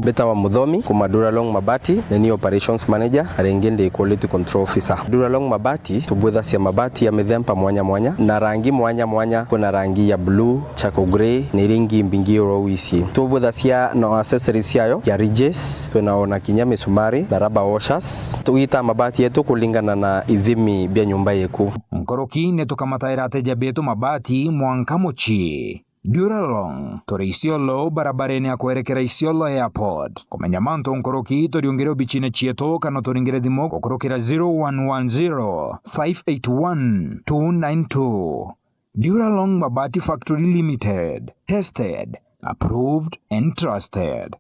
Mbitawa Muthomi kuma Duralong Mabati, ni ni operations manager, na ringi ndi quality control officer. Duralong Mabati tubwithacia mabati ya mithemba mwanya mwanya na rangi mwanya mwanya. Kwina rangi ya blue, charcoal grey, na iria ingi mbingi oro ici. Tubwithacia na accessories ciayo ya ridges, twina ona kinya misumari na rubber washers. Tugitaa mabati yetu kulingana na ithimi bia nyumba yeku. Nkuruki ni tukamataira ateja betu mabati mwanka mucii. Duralong, turi Isiolo, barabarene ya kwerekera Isiolo Airport. Kumenya mantu nkuruki, turiungire obichine cietu kana turingire thimu gukurukira zero one one zero, five eight one, two nine two. Duralong Mabati Factory Limited, tested, approved and trusted.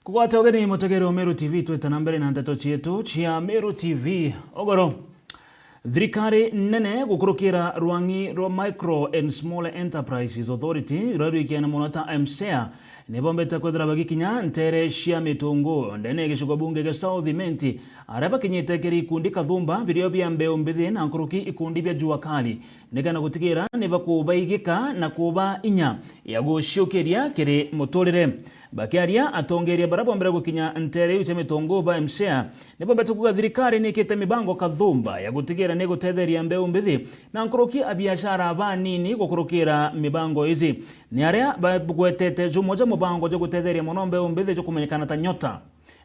Kugwata ugeni mutegeri wa Meru T V, twita na mbere na nteto cietu cia Meru T V. Ugoro. Thirikari nene gukurukira rwang'i rwa Micro and Small Enterprises Authority, ruria rwikaine mono ta M C E A, ni bombete kwithira bagikinya ntere cia Mitungu, ndene ya gicigo bunge gia South Imenti, aria bakinyite kiri ikundi kathumba birio bia mbeu mbithi na nkuruki ikundi bia Jua Kali, nikenda gutigira ni bakubaigika na kuba inya ya guciukiria kiri muturire. Bakiaria, atongeria baria bombire gukinya ntere iu cia Mitungu ba M C E A, ni bombete kuuga thirikari ni ikite mibango kathumba ya gutigira ni igutetheria mbeu mbithi na nkuruki a biashara banini gukurukira mibango iji. Ni aria bagwetete jumwe ja mubango jwa gutetheria mono mbeu mbithi jwa kumenyekana ta Nyota.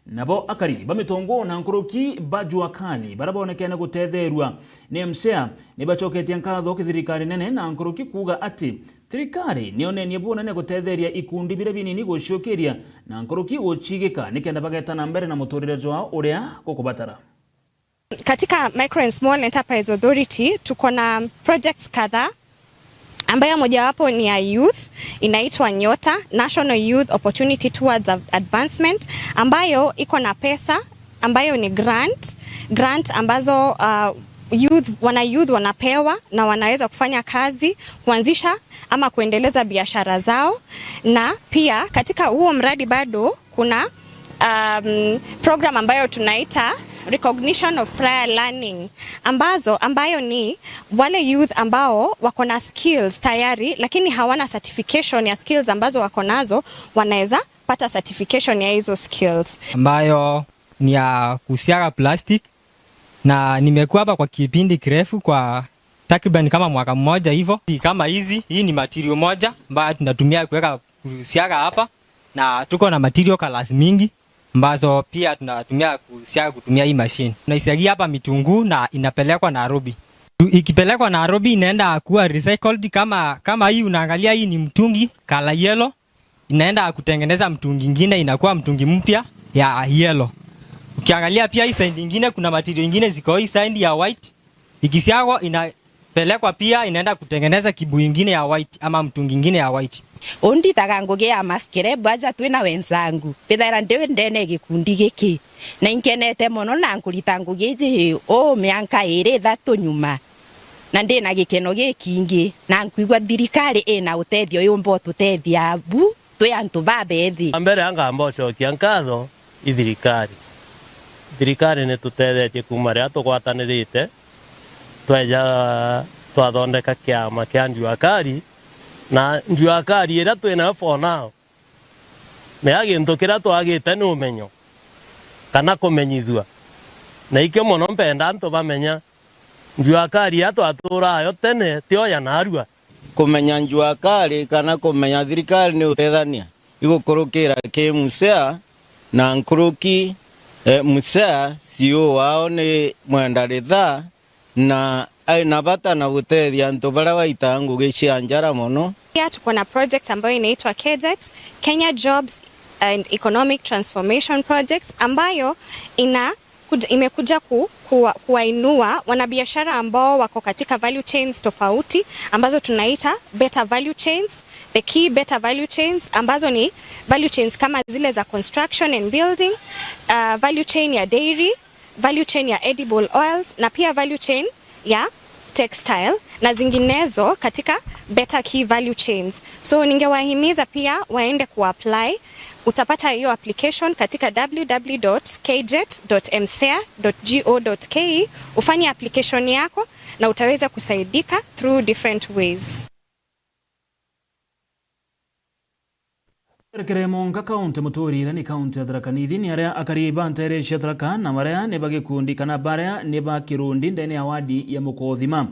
Nabo akari ba Mitungu na nkuruki ba Jua Kali, baria boonekene gutetheerua ni M C E A, ni bacoketie nkatho ki thirikari nene na nkuruki kuuga ati thirikari ni yonenie bunene gutetheeria ikundi biria binini guciukiria na nkuruki gucigika nikenda bageta na mbere na muturire jwao uria gukubatara. Katika Micro and Small Enterprise Authority tuko na projects kadhaa, ambayo mojawapo ni ya youth, inaitwa Nyota, National Youth Opportunity Towards Ad-, Advancement, ambayo iko na pesa, ambayo ni grant, grant ambazo, uh, youth, wana youth wanapewa na wanaweza kufanya kazi, kuanzisha ama kuendeleza biashara zao. Na pia katika huo mradi bado kuna, um, program ambayo tunaita Recognition of Prior Learning, ambazo, ambayo ni wale youth ambao wako na skills tayari, lakini hawana certification ya skills ambazo wako nazo, wanaweza pata certification ya hizo skills. Ambayo ni ya kusiaga plastic, na nimekuwa hapa kwa kipindi kirefu, kwa takriban kama mwaka mmoja hivyo. Kama hizi, hii ni material moja ambayo tunatumia kuweka kusiaga hapa, na tuko na material colors mingi ambazo pia tunatumia kusiaga kutumia hii machine. Tunaisiagia hapa Mitungu na inapelekwa Nairobi. Ikipelekwa Nairobi inaenda kuwa recycled. Kama, kama hii unaangalia, hii ni mtungi color yellow, inaenda kutengeneza mtungi ingine, inakuwa mtungi mpya ya yellow. Ukiangalia pia hii side ingine, kuna material ingine ziko hii side ya white, ikisiagwa inapelekwa pia, inaenda kutengeneza kibuyu ingine ya white ama mtungi ingine ya white. Undithaga ngugi ya maskere bwaja twina wenzangu, bithaira ndi ndene gikundi giki, na inkenete mono na nkurita ngugi iji uu mianka iri ithatu nyuma, na ndi na gikeno gikingi, na nkwigua thirikari ina utethio yumba ututethia bu twi antu babethi. Wa mbere, anga mbocokia nkatho i thirikari. Thirikari ni tutethetie kuuma riria tugwatanirite, tweja twathondeka kiama kia Njuakari, na Njuakari iria twi nayo for now, mea gintu kiria twagite ni umenyo, kana kumenyithua. Na ikio mono mpenda antu bamenya, Njuakari iria twaturaga yo tene, tio ya narua. Kumenya Njuakari kana kumenya thirikari ni utethania igukurukira ki M C E A, na nkuruki, eh, M C E A C E O wao ni Mwenda Rithaa, na ai na bata na gutethia antu baria baitaga ngugi cia njara mono. Pia tuko na project ambayo inaitwa K J E T, Kenya Jobs and Economic Transformation Project, ambayo ina kuja, imekuja ku, kuwa, kuwainua wanabiashara ambao wako katika value chains tofauti, ambazo tunaita better value chains, the key better value chains, ambazo ni value chains kama zile za construction and building, uh, value chain ya dairy, value chain ya edible oils, na pia value chain ya textile na zinginezo katika better key value chains. So ningewahimiza pia waende kuapply. Utapata hiyo application katika w w w dot k jet dot m c e a dot g o dot k e, ufanye application yako na utaweza kusaidika through different ways. Erekere Monga County, Muturi iria ni county ya Tharaka Nithi, ni aria akari ba ntere cia Tharaka na baria ni ba gikundi kana baria ni ba kirundi ndene ya wadi ya Mukothima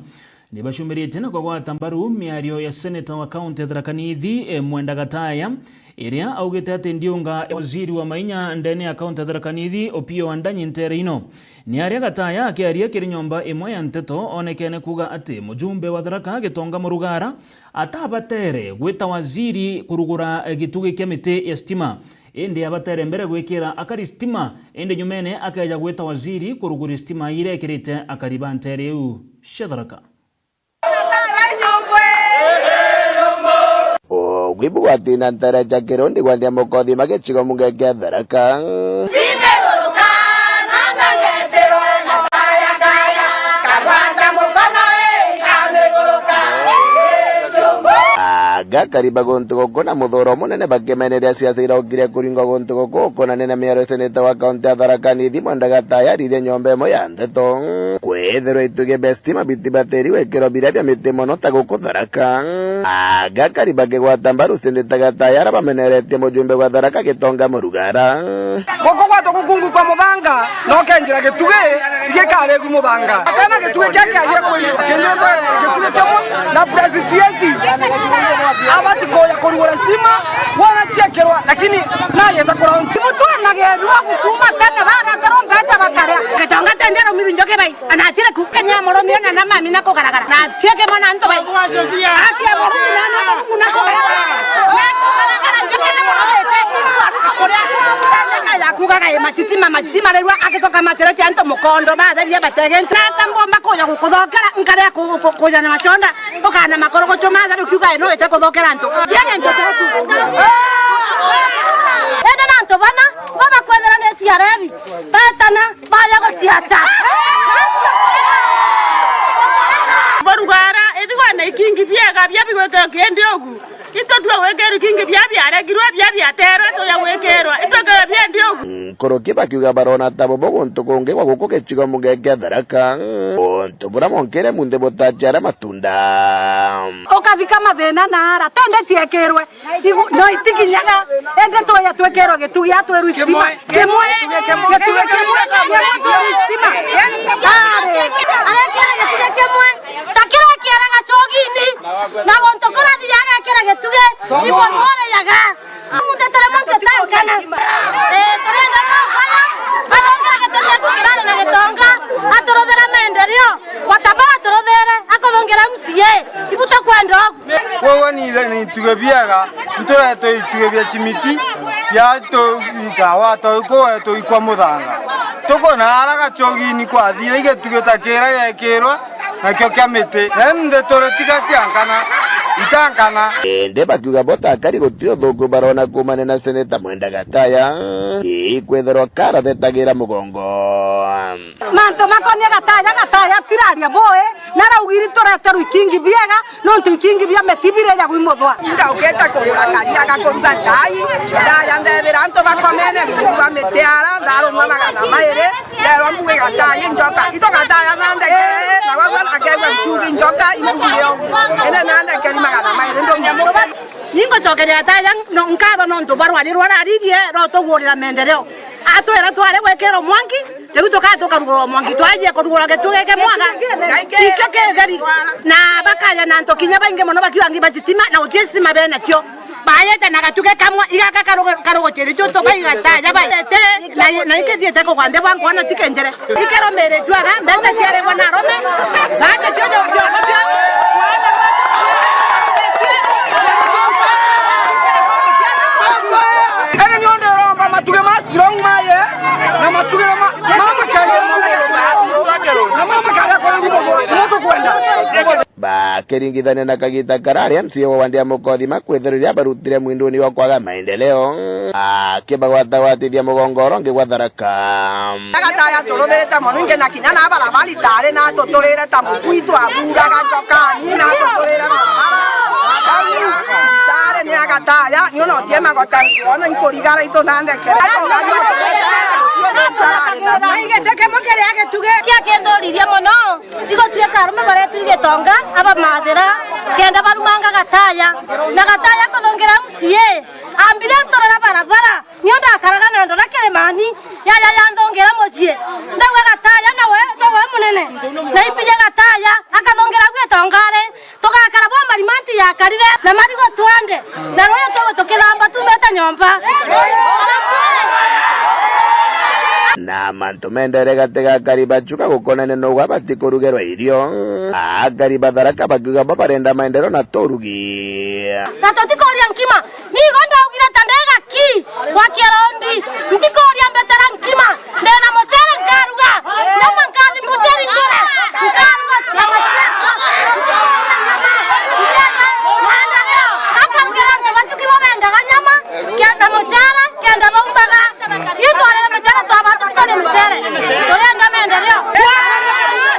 ni bacumirite na kugwata mbaru miario ya seneta wa county ya Tharaka Nithi, eh, Mwenda Gataya, iria augite ati ndiunga waziri wa mainya ndene ya county ya Tharaka Nithi, Opiyo Wandanyi, ntere ino. Ni aria Gataya akiaria kiri nyomba imwe ya nteto, onekene kuuga ati mujumbe wa Tharaka Gitonga Murugara atabatere gwita waziri kurugura gitugi kia miti ya stima, indi abatere mbere gwikira akari stima, indi nyumene akeja gwita waziri kuruguri stima iria ekirite akari ba ntere iu cia Tharaka. Ugwi bugwatina ntere ja kirundi gwa ndia Mukothima gicigo mbunge kia Tharaka. Aga akari ba guntu guku na muthuuro munene bakimeneria siasa iraukire kuringwa guntu guku ukonania na miario seneta wa kaunti ya Tharaka Nithi Mwenda Gataya arithia nyomba imwe ya nteto. Kwithirwa itugi bia stima biti batiri gwikirwa biria bia miti mono ta guku Tharaka. Aga akari bakigwata mbaru seneta Gataya aria bameneretie mujumbe gwa Tharaka Gitonga Murugara. Guku gwatwa gukungu kwa muthanga, no kenjira gitugi igikarigu muthanga. Akana gitugi kia kiagia kwinirwa, kenjira gitugi kimwe na press siezi. Abati kuya kurugura stima, wana ciekirwa, lakini nayeta kuraunti. Mutwanagerwa gukuma Murumio na na mami na kugaragara. Na tieke mwana antu bai. Akia murumio na na mami na kugaragara. Na kugaragara, njukire murumite. Kuria kugaga i matitima, matitima rerua agitoka materete antu mukondo, batheria batege. Na tambo makuja gukuthokera, nkare ku-, ku-, kuja na maconda. Ukana makorogocho matharu kiuga ino ite kuthokera antu. Kiaga into taku. Ende na antu bana, baba kwethera ni tiarebi. Betana, baja guciacha. Barugara, ithigwa na ikingi biega bia bigwikirwa kindi ugu. Itutue gwikirwa ikingi bia biaregirwe, bia biaterwe, tuja gwikirwa. Itwikirwe biendi ugu. Nkuruki bakiuga barona ta bobo guntu kungi gwa guku gicigo muge kia Tharaka, untu buria monkire munthi butaciara matunda. Ukathika mathina na ara, tende ciekirwe. Igu-, no itikinyaga, indi tuya twikirwe gitugi atwirwe istima. Kimwe. Kimwe. Gitugi kimwe, kimwe twirwe istima. Ari. Arekira gitugi kimwe. Ta kiria kieraga cogini. Na guntu kurathire agekira gitugi. Ibo norijaga. Mutetera muntu tankana. Eh, turenda mafaya. Athongera gitugi kukirana na gitonga. Aturuthira maendeleo. Watabara turuthere. Akuthongera M C A. Ibu tukwenda ugu. Kwoguo ni, ni ituge biega, nturetwe ituge bia cimiti, bia tu-, ikawa, tu-, kuetwe ikwa muthanga. Tukona ara gacogini kwathire igituge ta kira gekirwa, nakio kia miti. Na nthe turi tiga ciankana, itankana. Indi bakiuga bo ta akari gutiri uthuku barona kuumania na seneta Mwenda Gataya, ikwithirwa kara thetagira mugongo. Mantu makonie Gataya, Gataya tiraria bui, naraugiri tureterwe ikingi biega, nontu ikingi bia miti bireja gwi muthwa. Ndaukite kugura karia ga kuruga chai, ndaya ndethira antu bakomene rungu rwa miti ara, ndarumwa magana mairi, nderwa mbuge Gataya injoka. Ito Gataya na ndekere, na gwagwa akegwa nkugi injoka, inkugi yo. Ene na ndekeri magana mairi ndumwa. Ningucokeria Gataya no, nkatho nontu bwa rwari rwararirie rwa tugurira maendeleo. Atwira twari gwikirwa mwanki, riu tukaa tukarugurwa mwanki. Twajie kurugura gitugi kimwaga, ikio kitheri. Na bakaja na antu kinya baingi mono bakiuga ngi ba sitima, na guti sitima benacio. Bayete na gatugi kamwe, igaka karugu-, karuguciri tu tukai Gataya baete, na, na ikithiite kugwa nthi bwa nkwona tikenjere. Ikero mere jwaga, mbeca ciarengwa na arome, gacha cio nyo kiongo cio. Ene nio ndiromba matuge ma strong maye, na matuge ma, ma makare, na ma makare kore gubo, no tukwenda. Bakiringithania na kagita karari M C A wa wandi ya Mukothima kwithirwa riria barutire mwinduni wa kwaga maendeleo, akibagwatagwatithia mugongo uria ungi gwa Tharaka. Agataya turuthirite mono ingi na kinya na barabara itari na tuturire ta mukui twaburaga njokani na tuturire barabara. Cibitari ni agataya, ni ona utie magota ona inkurigara itu na ndekere. Maigite kimwe kiria gitugi kia kinduririe mono. Igotwika arume baretwi gitonga, abamathira, kenda barumanga Gataya. Na Gataya kuthungira M C A, ambire nturira barabara, nio ndakaraga na ndora kirimani, yaya yanthungira mucii. Ndauga Gataya nawe, nawe munene. Na impije Gataya, akathungira gwi tongare, tugakara bo marimanti yakarire, na marigo twande, na rwio tugu tukithamba tumite nyomba. Na mantu mendere gati ga akari ba Chuka gukonania nugwa batikurugerwa irio. Akari ba Tharaka bakiuga bo barenda maendeleo na turugi. Na tutikuria nkima. Nigo ndaugire ta ndi gaki gwa kirondi. Ntikuria mbetera nkima. Ndina mucere nkaruga. Nyama nkathi mucere ngure. Nkaruga nyama ciakwa. Nkaruga maendeleo. Akarugera antu ba Chuka bo bendaga nyama. Kenda mucere, kenda baumbaga. Ti twarire mucere, twaba tutikoria mucere. Turenda maendeleo.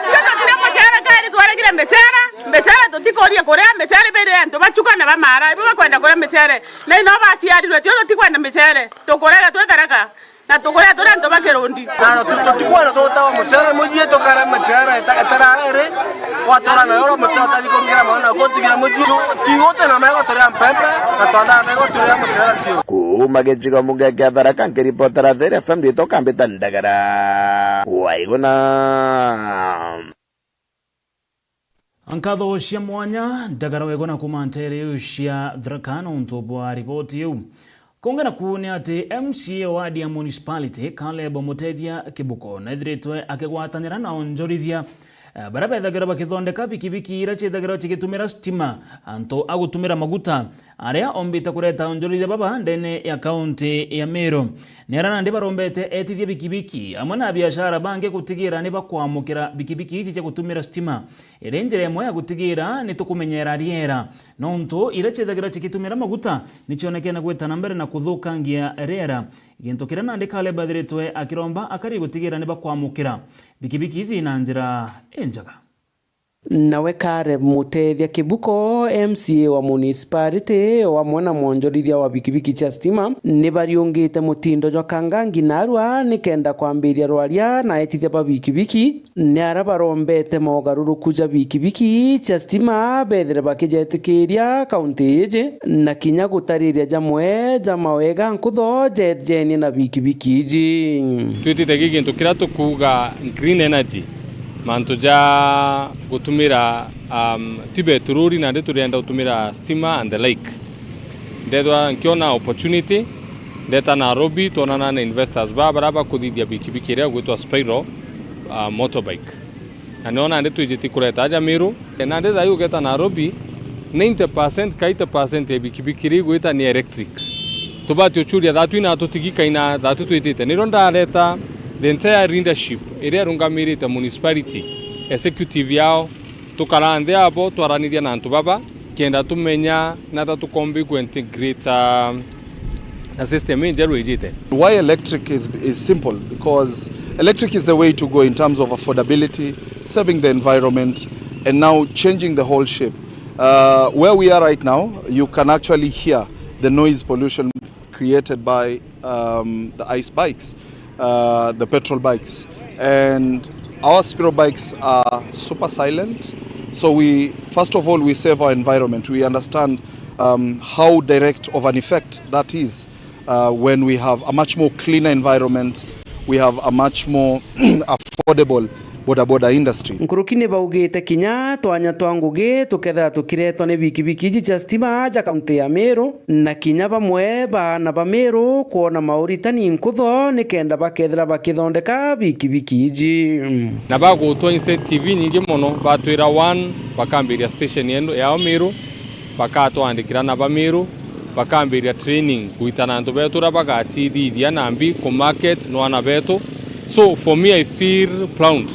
Tio tutire mucere, kari twaregire micere. Micere tutikoria kuria, micere ibere antu ba Chuka na ba Mara. Ibo bakwenda kuria micere. Na ino baciarirwe, tio tutikwenda micere. Tukurega twi Tharaka. Na tukurega turi antu ba kirundi. Na tu-, tutikwenda tutawa mucere mucii, tukare micere ita-, itarariri. Watura nayo ro mucere utathi kurugira mwana na kutugira mucii. Tu-, tigute na mego turia mpempe, na twathaa mego turia mucere tio. Kuuma gicigo muge kia Tharaka, nkiripotera There F M nditwa Kambita Ndagara. Waiguna. Nkatho cia mwanya, Ndagara Wegona kuuma nteere iu cia Tharaka nontu bwa riboti iu. Kungi naku ni ati M C A wa ward ya municipality, Caleb Mutethia Kibuko, neethiritwe akigwatanira na onjorithia eh, baria bethagirwa bakithondeka bikibiki iria ciithagirwa cigitumira stima, antu a gutumira maguta, aria ombite kureta onjorithia baba ndene ya kaunti ya Meru. Ni aria nandi barombete etithia bikibiki amwe na biashara bangi gutigira ni bakwamukira bikibiki iji cia gutumira stima, iri njira imwe ya gutigira ni tukumenyera riera, nontu iria ciithagirwa cigitumira maguta ni cionekene gwita na mbere na kuthukangia riera, gintu kiria nandi Caleb athiritwe akiromba akari gutigira ni bakwamukira bikibiki iji na njira injega. Nawe Caleb Mutethia Kibuko, M C A wa municipality, o amwe na mwonjorithia wa bikibiki cia stima, ni bariungite mutindo jwa kangangi narua nikenda kwambiria rwaria na etithia ba bikibiki, ni aria barombete mogaruruku ja bikibiki cia stima bethire bakijetikiria kaunti iji, na kinya gutariria jamwe ja mawega nkutho jeethirenie na bikibiki iji. Twitite gi gintu kiria tukuuga green energy, mantu ja gutumira, um, ti betururi, nandi turienda gutumira stima and the like. Ndethwa nkiona opportunity, ndeta Nairobi, twonana na investors ba baria bakuthithia bikibiki iria igwitwa Spiral, uh, motorbike. Na nio nandi twijiti kureta aja Meru. Nandi thaai ugeta Nairobi, ninety percent ka eighty percent ya bikibiki iria igwita ni electric. Tubati uchuria thaatu ina tutigi kaina thaatu twitite. Nirio ndareta the entire leadership iria irungamirite municipality executive yao, tukara nthi abo twaraniria na antu baba, kenda tumenya nata tukomba iku integrate, uh, na system injeru ijite. Why electric is, is simple, because electric is the way to go in terms of affordability, saving the environment, and now changing the whole shape. Uh, where we are right now, you can actually hear the noise pollution created by, um, the ice bikes, uh, the petrol bikes. And our Spiro bikes are super silent. So we, first of all, we save our environment. We understand, um, how direct of an effect that is, uh, when we have a much more cleaner environment, we have a much more affordable bodaboda industry. Nkuruki ni baugite kinya twanya twa ngugi tukethira tukiretwa ni bikibiki iji cia stima aja kaunti ya Meru, na kinya bamwe baana ba Meru kwona mauritani nkutho nikenda bakethira bakithondeka bikibiki iji. Na bagutwa incentive inyingi mono, batwira one, bakambiria station yenu, yao Meru, bakatwandikira na ba Meru, bakambiria training, gwitana antu betu uria bagacithithia na mbi ku market no ana betu. So for me, I feel proud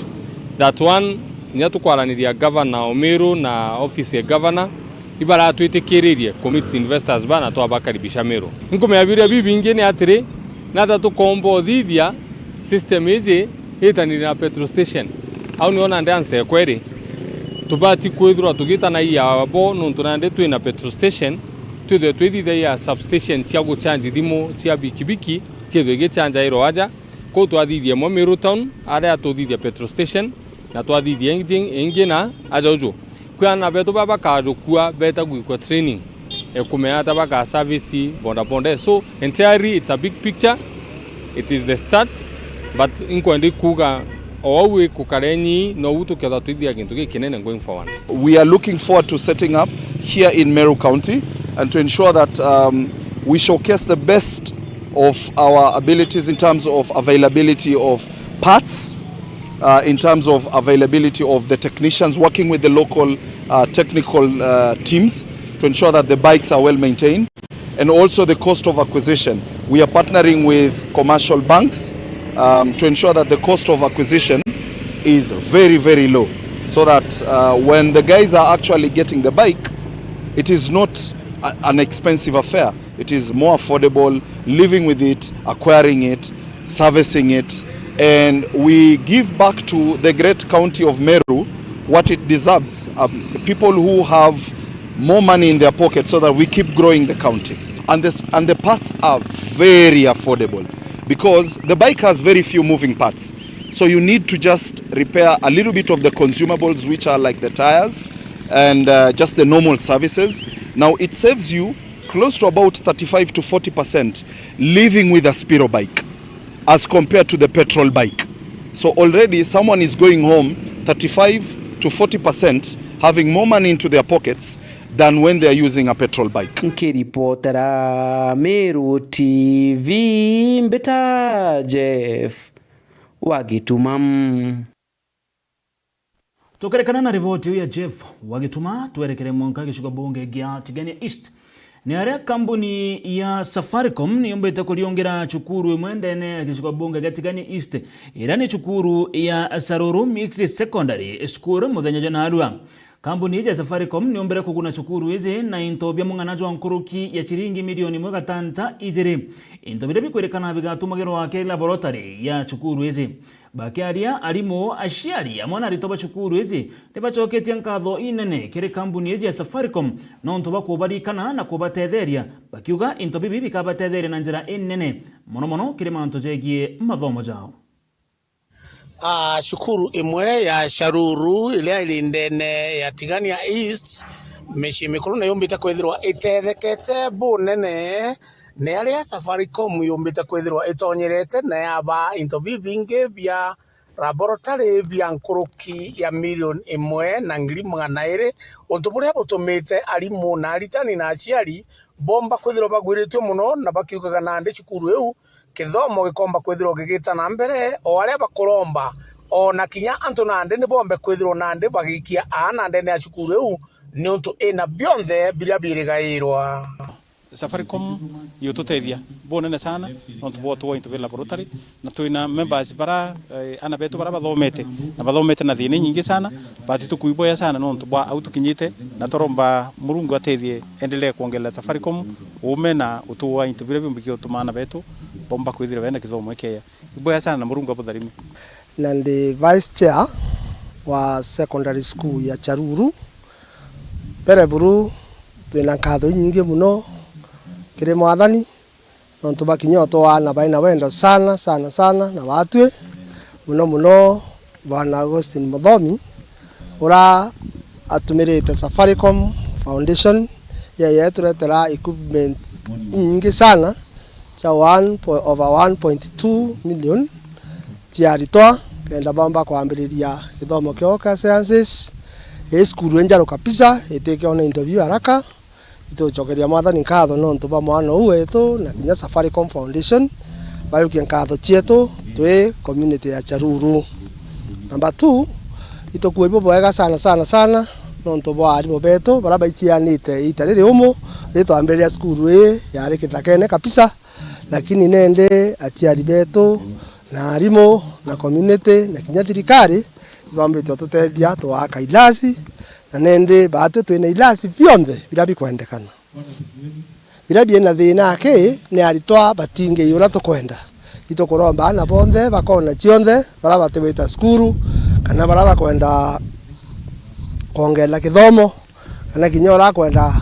that one, inya tukwaraniria governor o Meru na office ya governor, ibaratwitikiririe ku meet investors ba na twabakaribisha Meru. Nkumenya biuria bibingi ni atiri, nata tukomba uthithia system iji itanire na petrol station? Au nio nandi answer ekwa iri, tubati kwithirwa tugitanagia abo, nontu nandi twina petrol station, twithirwe twithithagia substation cia guchanji thimu cia bikibiki, ciithirwe igichanjairwa aja. Kou twathithia imwe Meru town, aria tuthithia petrol station, na twathithia ingi, ingi na aja uju. Kwi ana betu baba bakajukua beta gwikwa training, e kumenya ata baka service boda boda. So entirely it's a big picture, it is the start, but inkwenda kuuga o au ikukarenyi, nou tukethwa twithia gintu gikinene going forward. We are looking forward to setting up here in Meru County and to ensure that, um, we showcase the best of our abilities in terms of availability of parts, uh, in terms of availability of the technicians, working with the local, uh, technical, uh, teams to ensure that the bikes are well maintained, and also the cost of acquisition. We are partnering with commercial banks, um, to ensure that the cost of acquisition is very, very low, so that, uh, when the guys are actually getting the bike, it is not a, an expensive affair. It is more affordable living with it, acquiring it, servicing it, and we give back to the great county of Meru what it deserves. Um, people who have more money in their pocket, so that we keep growing the county. And this, and the parts are very affordable because the bike has very few moving parts. So you need to just repair a little bit of the consumables, which are like the tires and, uh, just the normal services. Now it saves you close to about thirty-five to forty percent living with a Spiro bike as compared to the petrol bike. So already someone is going home thirty-five to forty percent having more money into their pockets than when they are using a petrol bike. Nkiripotera Meru T V, mbita Jeff wa Gituma. Tukerekana na riboti iu ya Jeff wa Gituma, twerekere mwanka gicigo bunge gia Tigania East. Ni aria kambuni ya Safaricom niyumbite kuriungira cukuru imwe ndene ya gicigo bunge gia Tigania East, iria ni cukuru ya Saruru Mixed Secondary School muthenya jwa naarua. Kambuni iji ya Safaricom niyumbire kuguna cukuru iji na into bia mung'ana jwa nkuruki ya ciringi milioni imwe gatanta ijiri. Into biria bikwirikana bigatumagirwa kiri laboratory ya cukuru iji. Bakiaria, arimu, aciari amwe na aritwa ba cukuru iji ni bacoketie nkatho inene kiri kambuni iji ya Safaricom nontu bwa kubarikana na kubatetheria, bakiuga into bibi bikabatetheria na njira inene, mono mono kiri mantu jegie mathomo jao. Ah, cukuru imwe ya Sharuru iria iri ndene ya Tigania East, micii mikuru ni yumbite kwithirwa itethekete bunene ni aria Safaricom yumbite kwithirwa itonyerete na yaba into bibingi bia laboratory bia nkuruki ya milioni imwe na ngiri magana iri, untu buria butumite arimu na aritani na aciari bomba kwithirwa bagwiritue mono na bakiugaga nandi cukuru iu kithomo gikomba kwithirwa gigita na mbere, o aria bakuromba, o na kinya antu nandi ni bombe kwithirwa nandi bagiikia aana ndene ya cukuru iu, niuntu ina bionthe biria biirigairwa. Safaricom yututethia bunene sana nontu bwa utuwa into bia laboratory, na twina members bara, eh, ana betu bara bathomete, na bathomete na thina nyingi sana, but tukuiboya sana nontu bwa au tukinyite, na turomba Murungu atethie endelee kuongerera Safaricom uume na utuwa into biria biumbikia utuma ana betu bomba kwithira bena kithomo gikeya. Iboya sana na Murungu abutharime. Na ndi vice chair wa secondary school ya Charuru. Mbere buru, twina nkatho inyingi mono kiri Mwathani, nontu bwa kinya utwaa na baina wendo sana, sana, sana na batwi, mono mono Bwana Augustine Muthomi, ura atumirite Safaricom Foundation, yeye turetera equipment inyingi sana, cha one po-, over one point two million cia aritwa, kenda bomba kwambiriria githomo kiao kia sciences. Ii cukuru injaru kabisa, itikiona into biu haraka. Itucokeria Mwathani nkatho nontu bwa mwana uu wetu na kinya Safaricom Foundation, bayukie nkatho cietu twi community ya Charuru. Number two, itukua ibo bwega sana, sana, sana, nontu bwa arimu betu bara baicianite ita riri umu, ritwambiriria cukuru ii yari kithakene kabisa. Lakini nende aciari betu, na arimu, na community, na kinya thirikari, ibambite ututethia twaka ilasi, na nende batwi twina ilasi bionthe biria bikwendekana. Biria biina thina aki ni aritwa batingii uria tukwenda. Itukuromba ana bonthe bakona cionthe, bara batiwita cukuru, kana bara bakwenda kwongerera kithomo, kana kinya urakwenda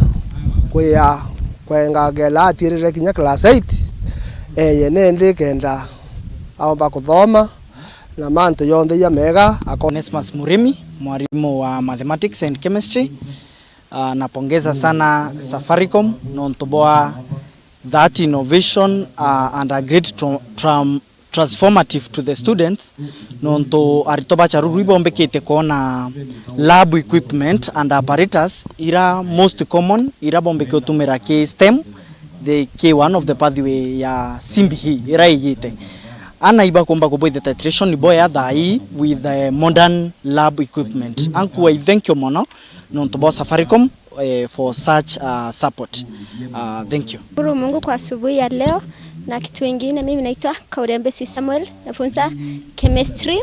kwia kwengangela atiirire kinya class eight, eye nindi kenda aomba kuthoma na mantu yonthe ja mega ako- Onesmus Murimi, mwarimu wa mathematics and chemistry. Ah, napongeza sana Safaricom nontu bwa that innovation, ah, and a great tra-, tram-, transformative to the students, nontu aritwa ba Charuru ibombekite kwona lab equipment and apparatus ira most common, ira bombeke utumira ki STEM, the ki one of the pathway ya C B E ira igite. Ana ibakumba kubwithia titration boya thaa ii with the modern lab equipment. Anku I thank you mono nontu bwa Safaricom, eh, for such, uh, support. Uh, thank you. Shukuru Mungu kwa asubuhi ya leo. Na kitu ingine, mimi naitwa Kaurembesi Samuel, nafunza chemistry.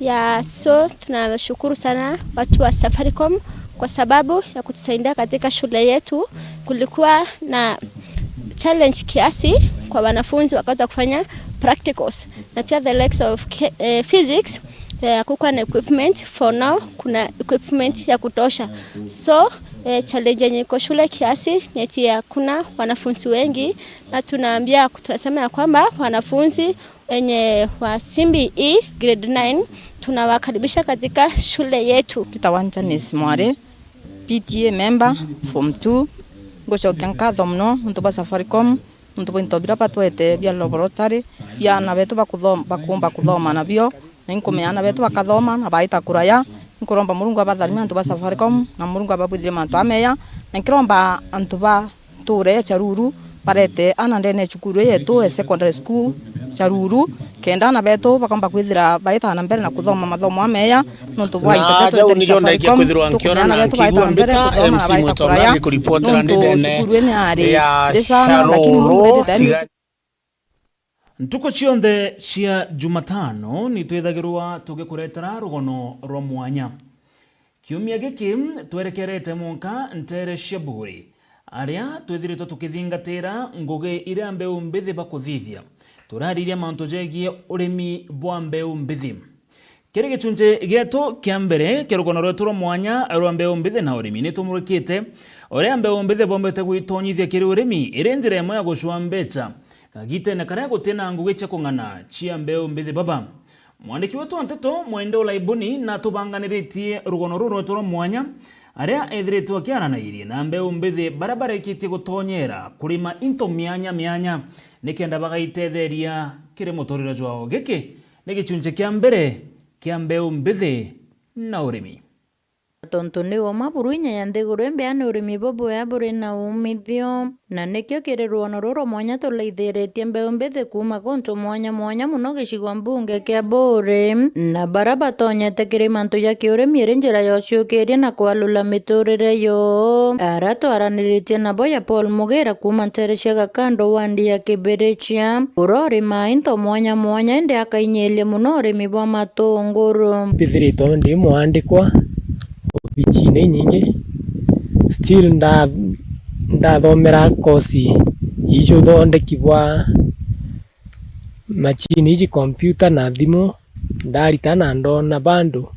Ya, so tunashukuru sana watu wa Safaricom kwa sababu ya kutusaidia katika shule yetu. Kulikuwa na challenge kiasi kwa wanafunzi wakati wa kufanya practicals, na pia the likes of ke-, eh, physics, eh, hakukuwa na equipment. For now, kuna equipment ya kutosha. So, eh, challenge yenye iko shule kiasi ni eti hakuna wanafunzi wengi, na tunaambia, tunasema ya kwamba wanafunzi wenye wa C B E grade nine tunawakaribisha katika shule yetu. Peter Wanjanis Mwari, P T A member, form two. Ngucokia nkatho mono nontu bwa Safaricom, nontu bwa into biria batwete bia laboratory, bia ana betu bakuthom-, bakumba kuthoma nabio. Na inkumenya ana betu bakathoma na baita kuraya. Inkuromba Murungu abatharime antu ba Safaricom, na Murungu ababwithirie mantu ameya. Na nkiromba antu ba ntuura ya Charuru barete ana ndene ya cukuru ii yetu ya secondary school, Charuru, kenda ana betu bakomba kwithira baita na mbere na kuthoma mathomo ameya, nontu bwa into biria jau twetereire nikio cia ndaikia Safaricom, kwithirwa nkiona tukuneana na betu baita nkiigua na mbere mbita kuthoma na M C baita Mwito kuraya, Ng'ang'i kuripotera nontu ndene cukuru ino yari ya rica, lakini Shalolo, lakini Tigania. Ntuku cionthe cia Jumatano, ni twithagirwa tugikuretera rugono rwa mwanya. Kiumia giki, twerekerete mwanka nteere cia Buuri, aria twithiritwe tukithingatira ngugi iria mbeu mbithi bakuthithia. Turariria mantu jegie urimi bwa mbeu mbithi. Kiri gichunchi gietu kia mbere kia rugono rwetu rwa mwanya rwa mbeu mbithi na urimi, ni tumurikite uria mbeu mbithi bombete gwitonyithia kiri urimi iri njira imwe ya gucua mbecha kagitene karia guti na ngugi cia kung'ana cia mbeu mbithi baba. Mwandiki wetu wa nteto, Mwende Ulaibuni, natubanganiritie rugono ruru rwetu rwa mwanya, aria ethiritwe akiaranairie na mbeu mbithi baria barikitie gutonyera kurima into mianya mianya, nikenda bagaitetheria kiri muturire jwao. Giki ni gichunchi kia mbere kia mbeu mbithi na urimi. Tontu ni uma buru inya ya nthiguru imbea ni urimi bubwea buri na umithio, na nikio kiri ruono ruru mwanya tulaithiritie mbeu mbithi kuuma guntu mwanya mwanya muno gicigo mbunge kia Buuri, na baria batonyete kiri mantu ja kiurimi iri njira ya uciukiria na kwalula miturire yo. Aria twaraniritie nabo ya Paul Mugira kuuma ntere cia Gakando wandi ya Kibirichia, uria urimaa into mwanya mwanya indi akainyiria muno urimi bwa matunguru. Mbithiritwe ndi mwandikwa obichine inyingi, still nda-, ndathomera kosi iji uthondeki bwa machini iji, kompyuta na thimu, ndarita na ndona bado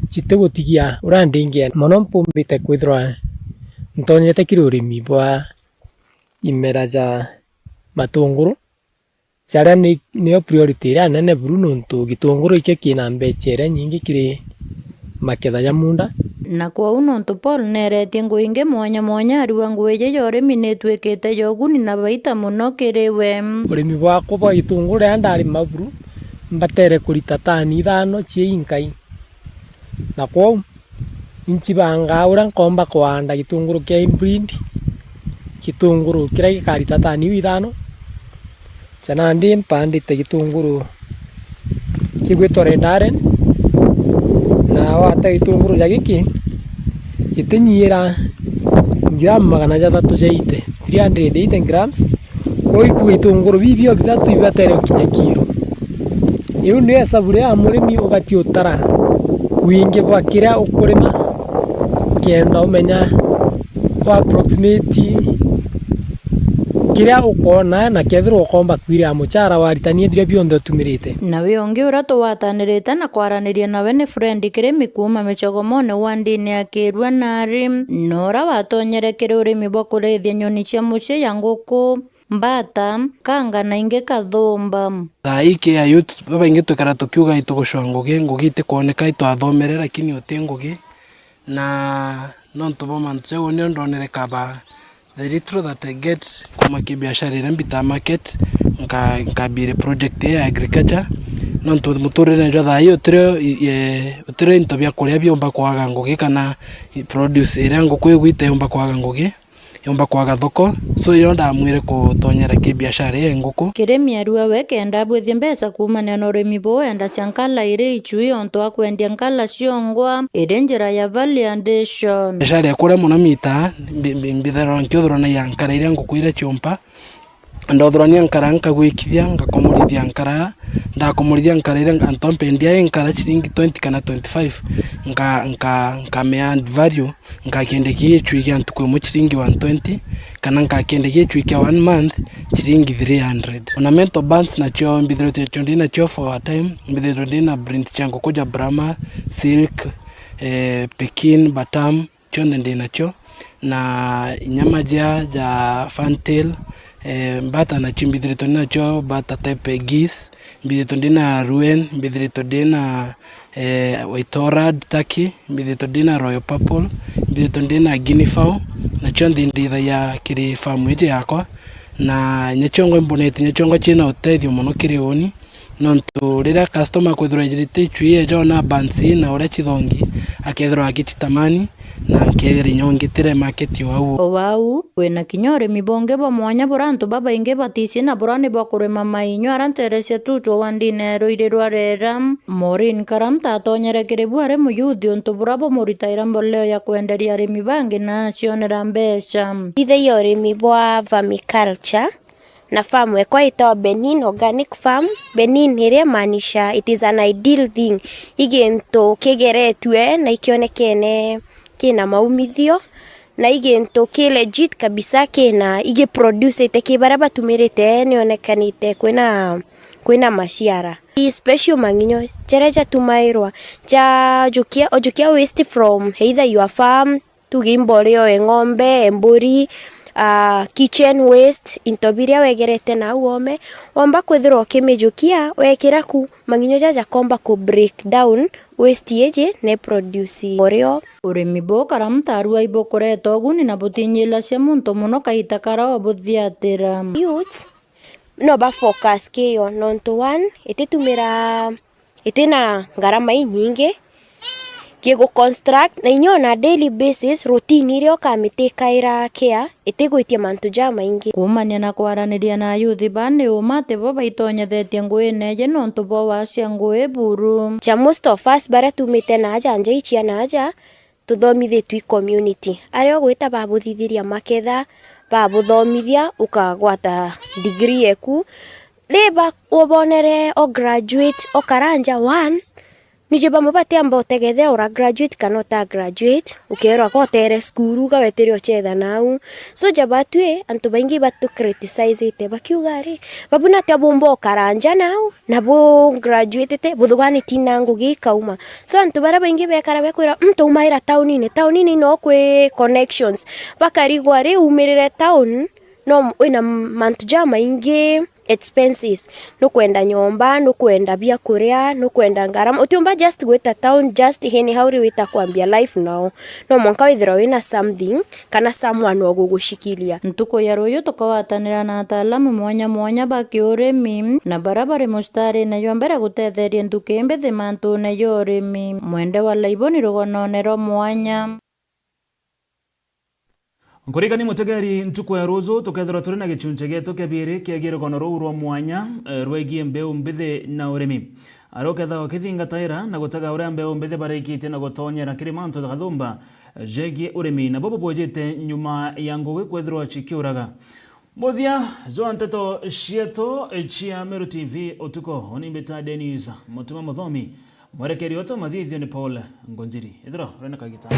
citigutigia uria ndingia mono. Mpumbite kwithirwa ntonyete kiri urimi bwa imera ja matunguru, jaria ni, niyo priority iria nene buru, nontu gitunguru ikio kina mbecha iria nyingi kiri maketha ja munda. Na kwou nontu Paul neeretie ngugi ingi mwanya mwanya, ariuga ngugi iji ya urimi ni itwikite ya uguni na baita mono kiri we. Urimi bwakwa bwa gitunguru riria ndarima buru, mbatere kurita tani ithano cia inkai. Na kwou, inchibangaa uria nkomba kuanda gitunguru kia hybrid, gitunguru kiria gikarita tani iu ithano. Cia nandi mpandite gitunguru kigwitwa Red Allen, na wata gitunguru ja giki gitinyiira gramu magana jathatu ja eighty, three hundred eighty grams. Kwou ikua itunguru bibio bithatu ibatere gukinya kiro. Iu nio esabu ria murimi ubati utara wingi bwa kiria ukurima, kenda umenya kwa approximate kiria ukoona na kethirwa ukomba kwirira muchara waritania biria bionthe utumirite. Na wi ungi uria tugwatanirite na kwaraniria nawe ni Fred Kirimi kuuma Michogomone wandini ya Kirua Nari, na uria watonyere kiri urimi bwa kurithia nyoni cia mucii ya nguku, mbata, kanga na ingi kathumba. Thaa ii ki a youth babaingi twikara tukiuga itugucwa ngugi, ngugi itikwoneka, itwathomere lakini uti ngugi. Na nontu bwa mantu jau nio ndonere kaba the little that I get kuuma ki biashara iria mbitaa market, nka-, nkambire project ii ya agriculture. Nontu muturire jwa thaa ii utirio i-, e, utirio into bia kuria biumba kwaga ngugi kana i-, produce iria nguku igwita yumba kwaga ngugi. yomba kwaga thoko, so iyo ndamwire kutonyera ki biashara ii ya nguku. Kirimi ariuga we kenda abwithie mbeca kuumania na urimi buu, endacia nkara iri ichui ontu wa kwendia nkara ciongwa iri njira ya value addition. Biashara ya kuria mono mitaa, mbi-, mbi-, mbithirwa nkiuthurania nkara iria nguku iria ciumpa, ndauthurania nkara nkagwikithia, ngakomorithia nkara, ndakomorithia nkara iria antu ampendia i nkara ciringi twenty kana twenty-five, nka-, nka-, nkamea add value. Nkakiendia ki gicui kia ntuku imwe ciringi one twenty, kana nkakiendia ki gicui kia one month ciringi three hundred. Ornamental birds nacio mbithiritwe nacio ndi nacio for a time, mbithiritwe ndi na breed cia nguku ja Brahma, Silk, eh, Pekin, Bantam, cionthe ndi nacio, na inyama jia ja fantail, eh, mbata nacio mbithiritwe ndi nacio, mbata type ya geese, mbithiritwe ndi na Rouen, mbithiritwe ndi na eh, White Orad Turkey, mbithiritwe ndi na Royal Purple, mbithiritwe ndi na Guinea Fowl, na cionthe indithagia kiri farm iji yakwa, na inya ciongo imbonete, inya ciongo ciina utethio mono kiri uni, nontu riria customer akwithirwa ejirite icui eja ona birds na uria cithongi, akethirwa agicitamani, na nkethira inya ungitire market o au. O au, kwina kinya urimi bungi bwa mwanya bura antu babaingi batici na bura ni bwa kurima mainyo ara ntere cia Tutu wandine ya Ruiri rwa Rera. Maureen Karamta atonyere kiri bu ari muyuthi untu bura bumuritaira mboleo ya kwenderia arimi bangi na acionera mbeca. Ithaiya urimi bwa vermiculture, na farm ekwa itawa Benin Organic Farm. Benin iria imaanisha it is an ideal thing. I gintu kigeretue na ikionekene kina maumithio, na i gintu ki legit kabisa, kina igiproducite ki baria batumirite nionekanite kwina, kwina maciara. I special mang'inyo jaria jatumairwa ja jukia, o jukia waste from either your farm, tuge imboreo, eng'ombe, emburi, ah, kitchen waste, into biria wegerete nau oome, womba kwithirwa ukimijukia, wekira ku, mang'inyo jaja komba ku break down waste iji ne produce mboreo. Urimi bu Karamta arua ibukureta uguni na butinyilacia muntu mono kaita karia ubuthiatira. Youths no ba focus kiyo, nontu one, ititumira, itina ngarama inyingi, gigu construct, na inya on a daily basis, routine iria ukamitikaira care, itigwitia mantu jamaingi. Kuumania na kwaraniria na ayuthi ba, ni uma ati bo baitonyethetie nguine iji nontu bwa wacia ngui buru. Ja most of us baria tumite naaja nja icia naaja, tuthomithitue i community. Aria ugwita babuthithiria maketha, babuthomithia, ukagwata degree eku. Ri ba ubonere o graduate, okara nja one, niji bamwe batiamba utegethe ura graduate kana uta graduate, ukerwa ka utere cukuru, ka wetire uchetha nau. So ja batwi, antu baingi batu criticizite bakiuga ri, babu natia bumba ukara nja nau, na bu graduatete, buthuganiti na ngugi ikauma. So antu baria baingi bekara bekwira, "Mm, taumaira taunine, taunine no kwi connections." Bakarigwa ri, umirire town, no wina mantu jamaingi, expenses, nukwenda nyomba, nukwenda biakuria, nukwenda ngarama. Utiumba just gwita town, just anyhow ri wita kwambia life nao. No mwanka withirwa wina something, kana someone wa gugucikiria. Ntuku ya ruuju tukagwatanira na ataalamu mwanya mwanya ba kiurimi na baria bari mucitarine jwa mbere gutetheria nthuki mbithi mantune ja urimi. Mwende wa Laiboni rugonone rwa mwanya. Nkurikani mutegeri, ntuku ya ruuju tukethirwa turi na gichunchi gietu kia biiri kiegie rugono ruu rwa mwanya, eh, rwegie mbeu mbithi na urimi. Aria ukethagwa ukithingataira na gutega uria mbeu mbithi barikitie na gutonyera kiri mantu ja kathumba jegie urimi, nabo bubujite nyuma ya ngugi kwithirwa cikiuraga. Muthia jwa nteto cietu cia Meru T V utuku, uni mbita Dennis Mutuma Muthomi, mwerekeri wetu mathithio ni Paul Ngunjiri. Ithirwa uri na kagita.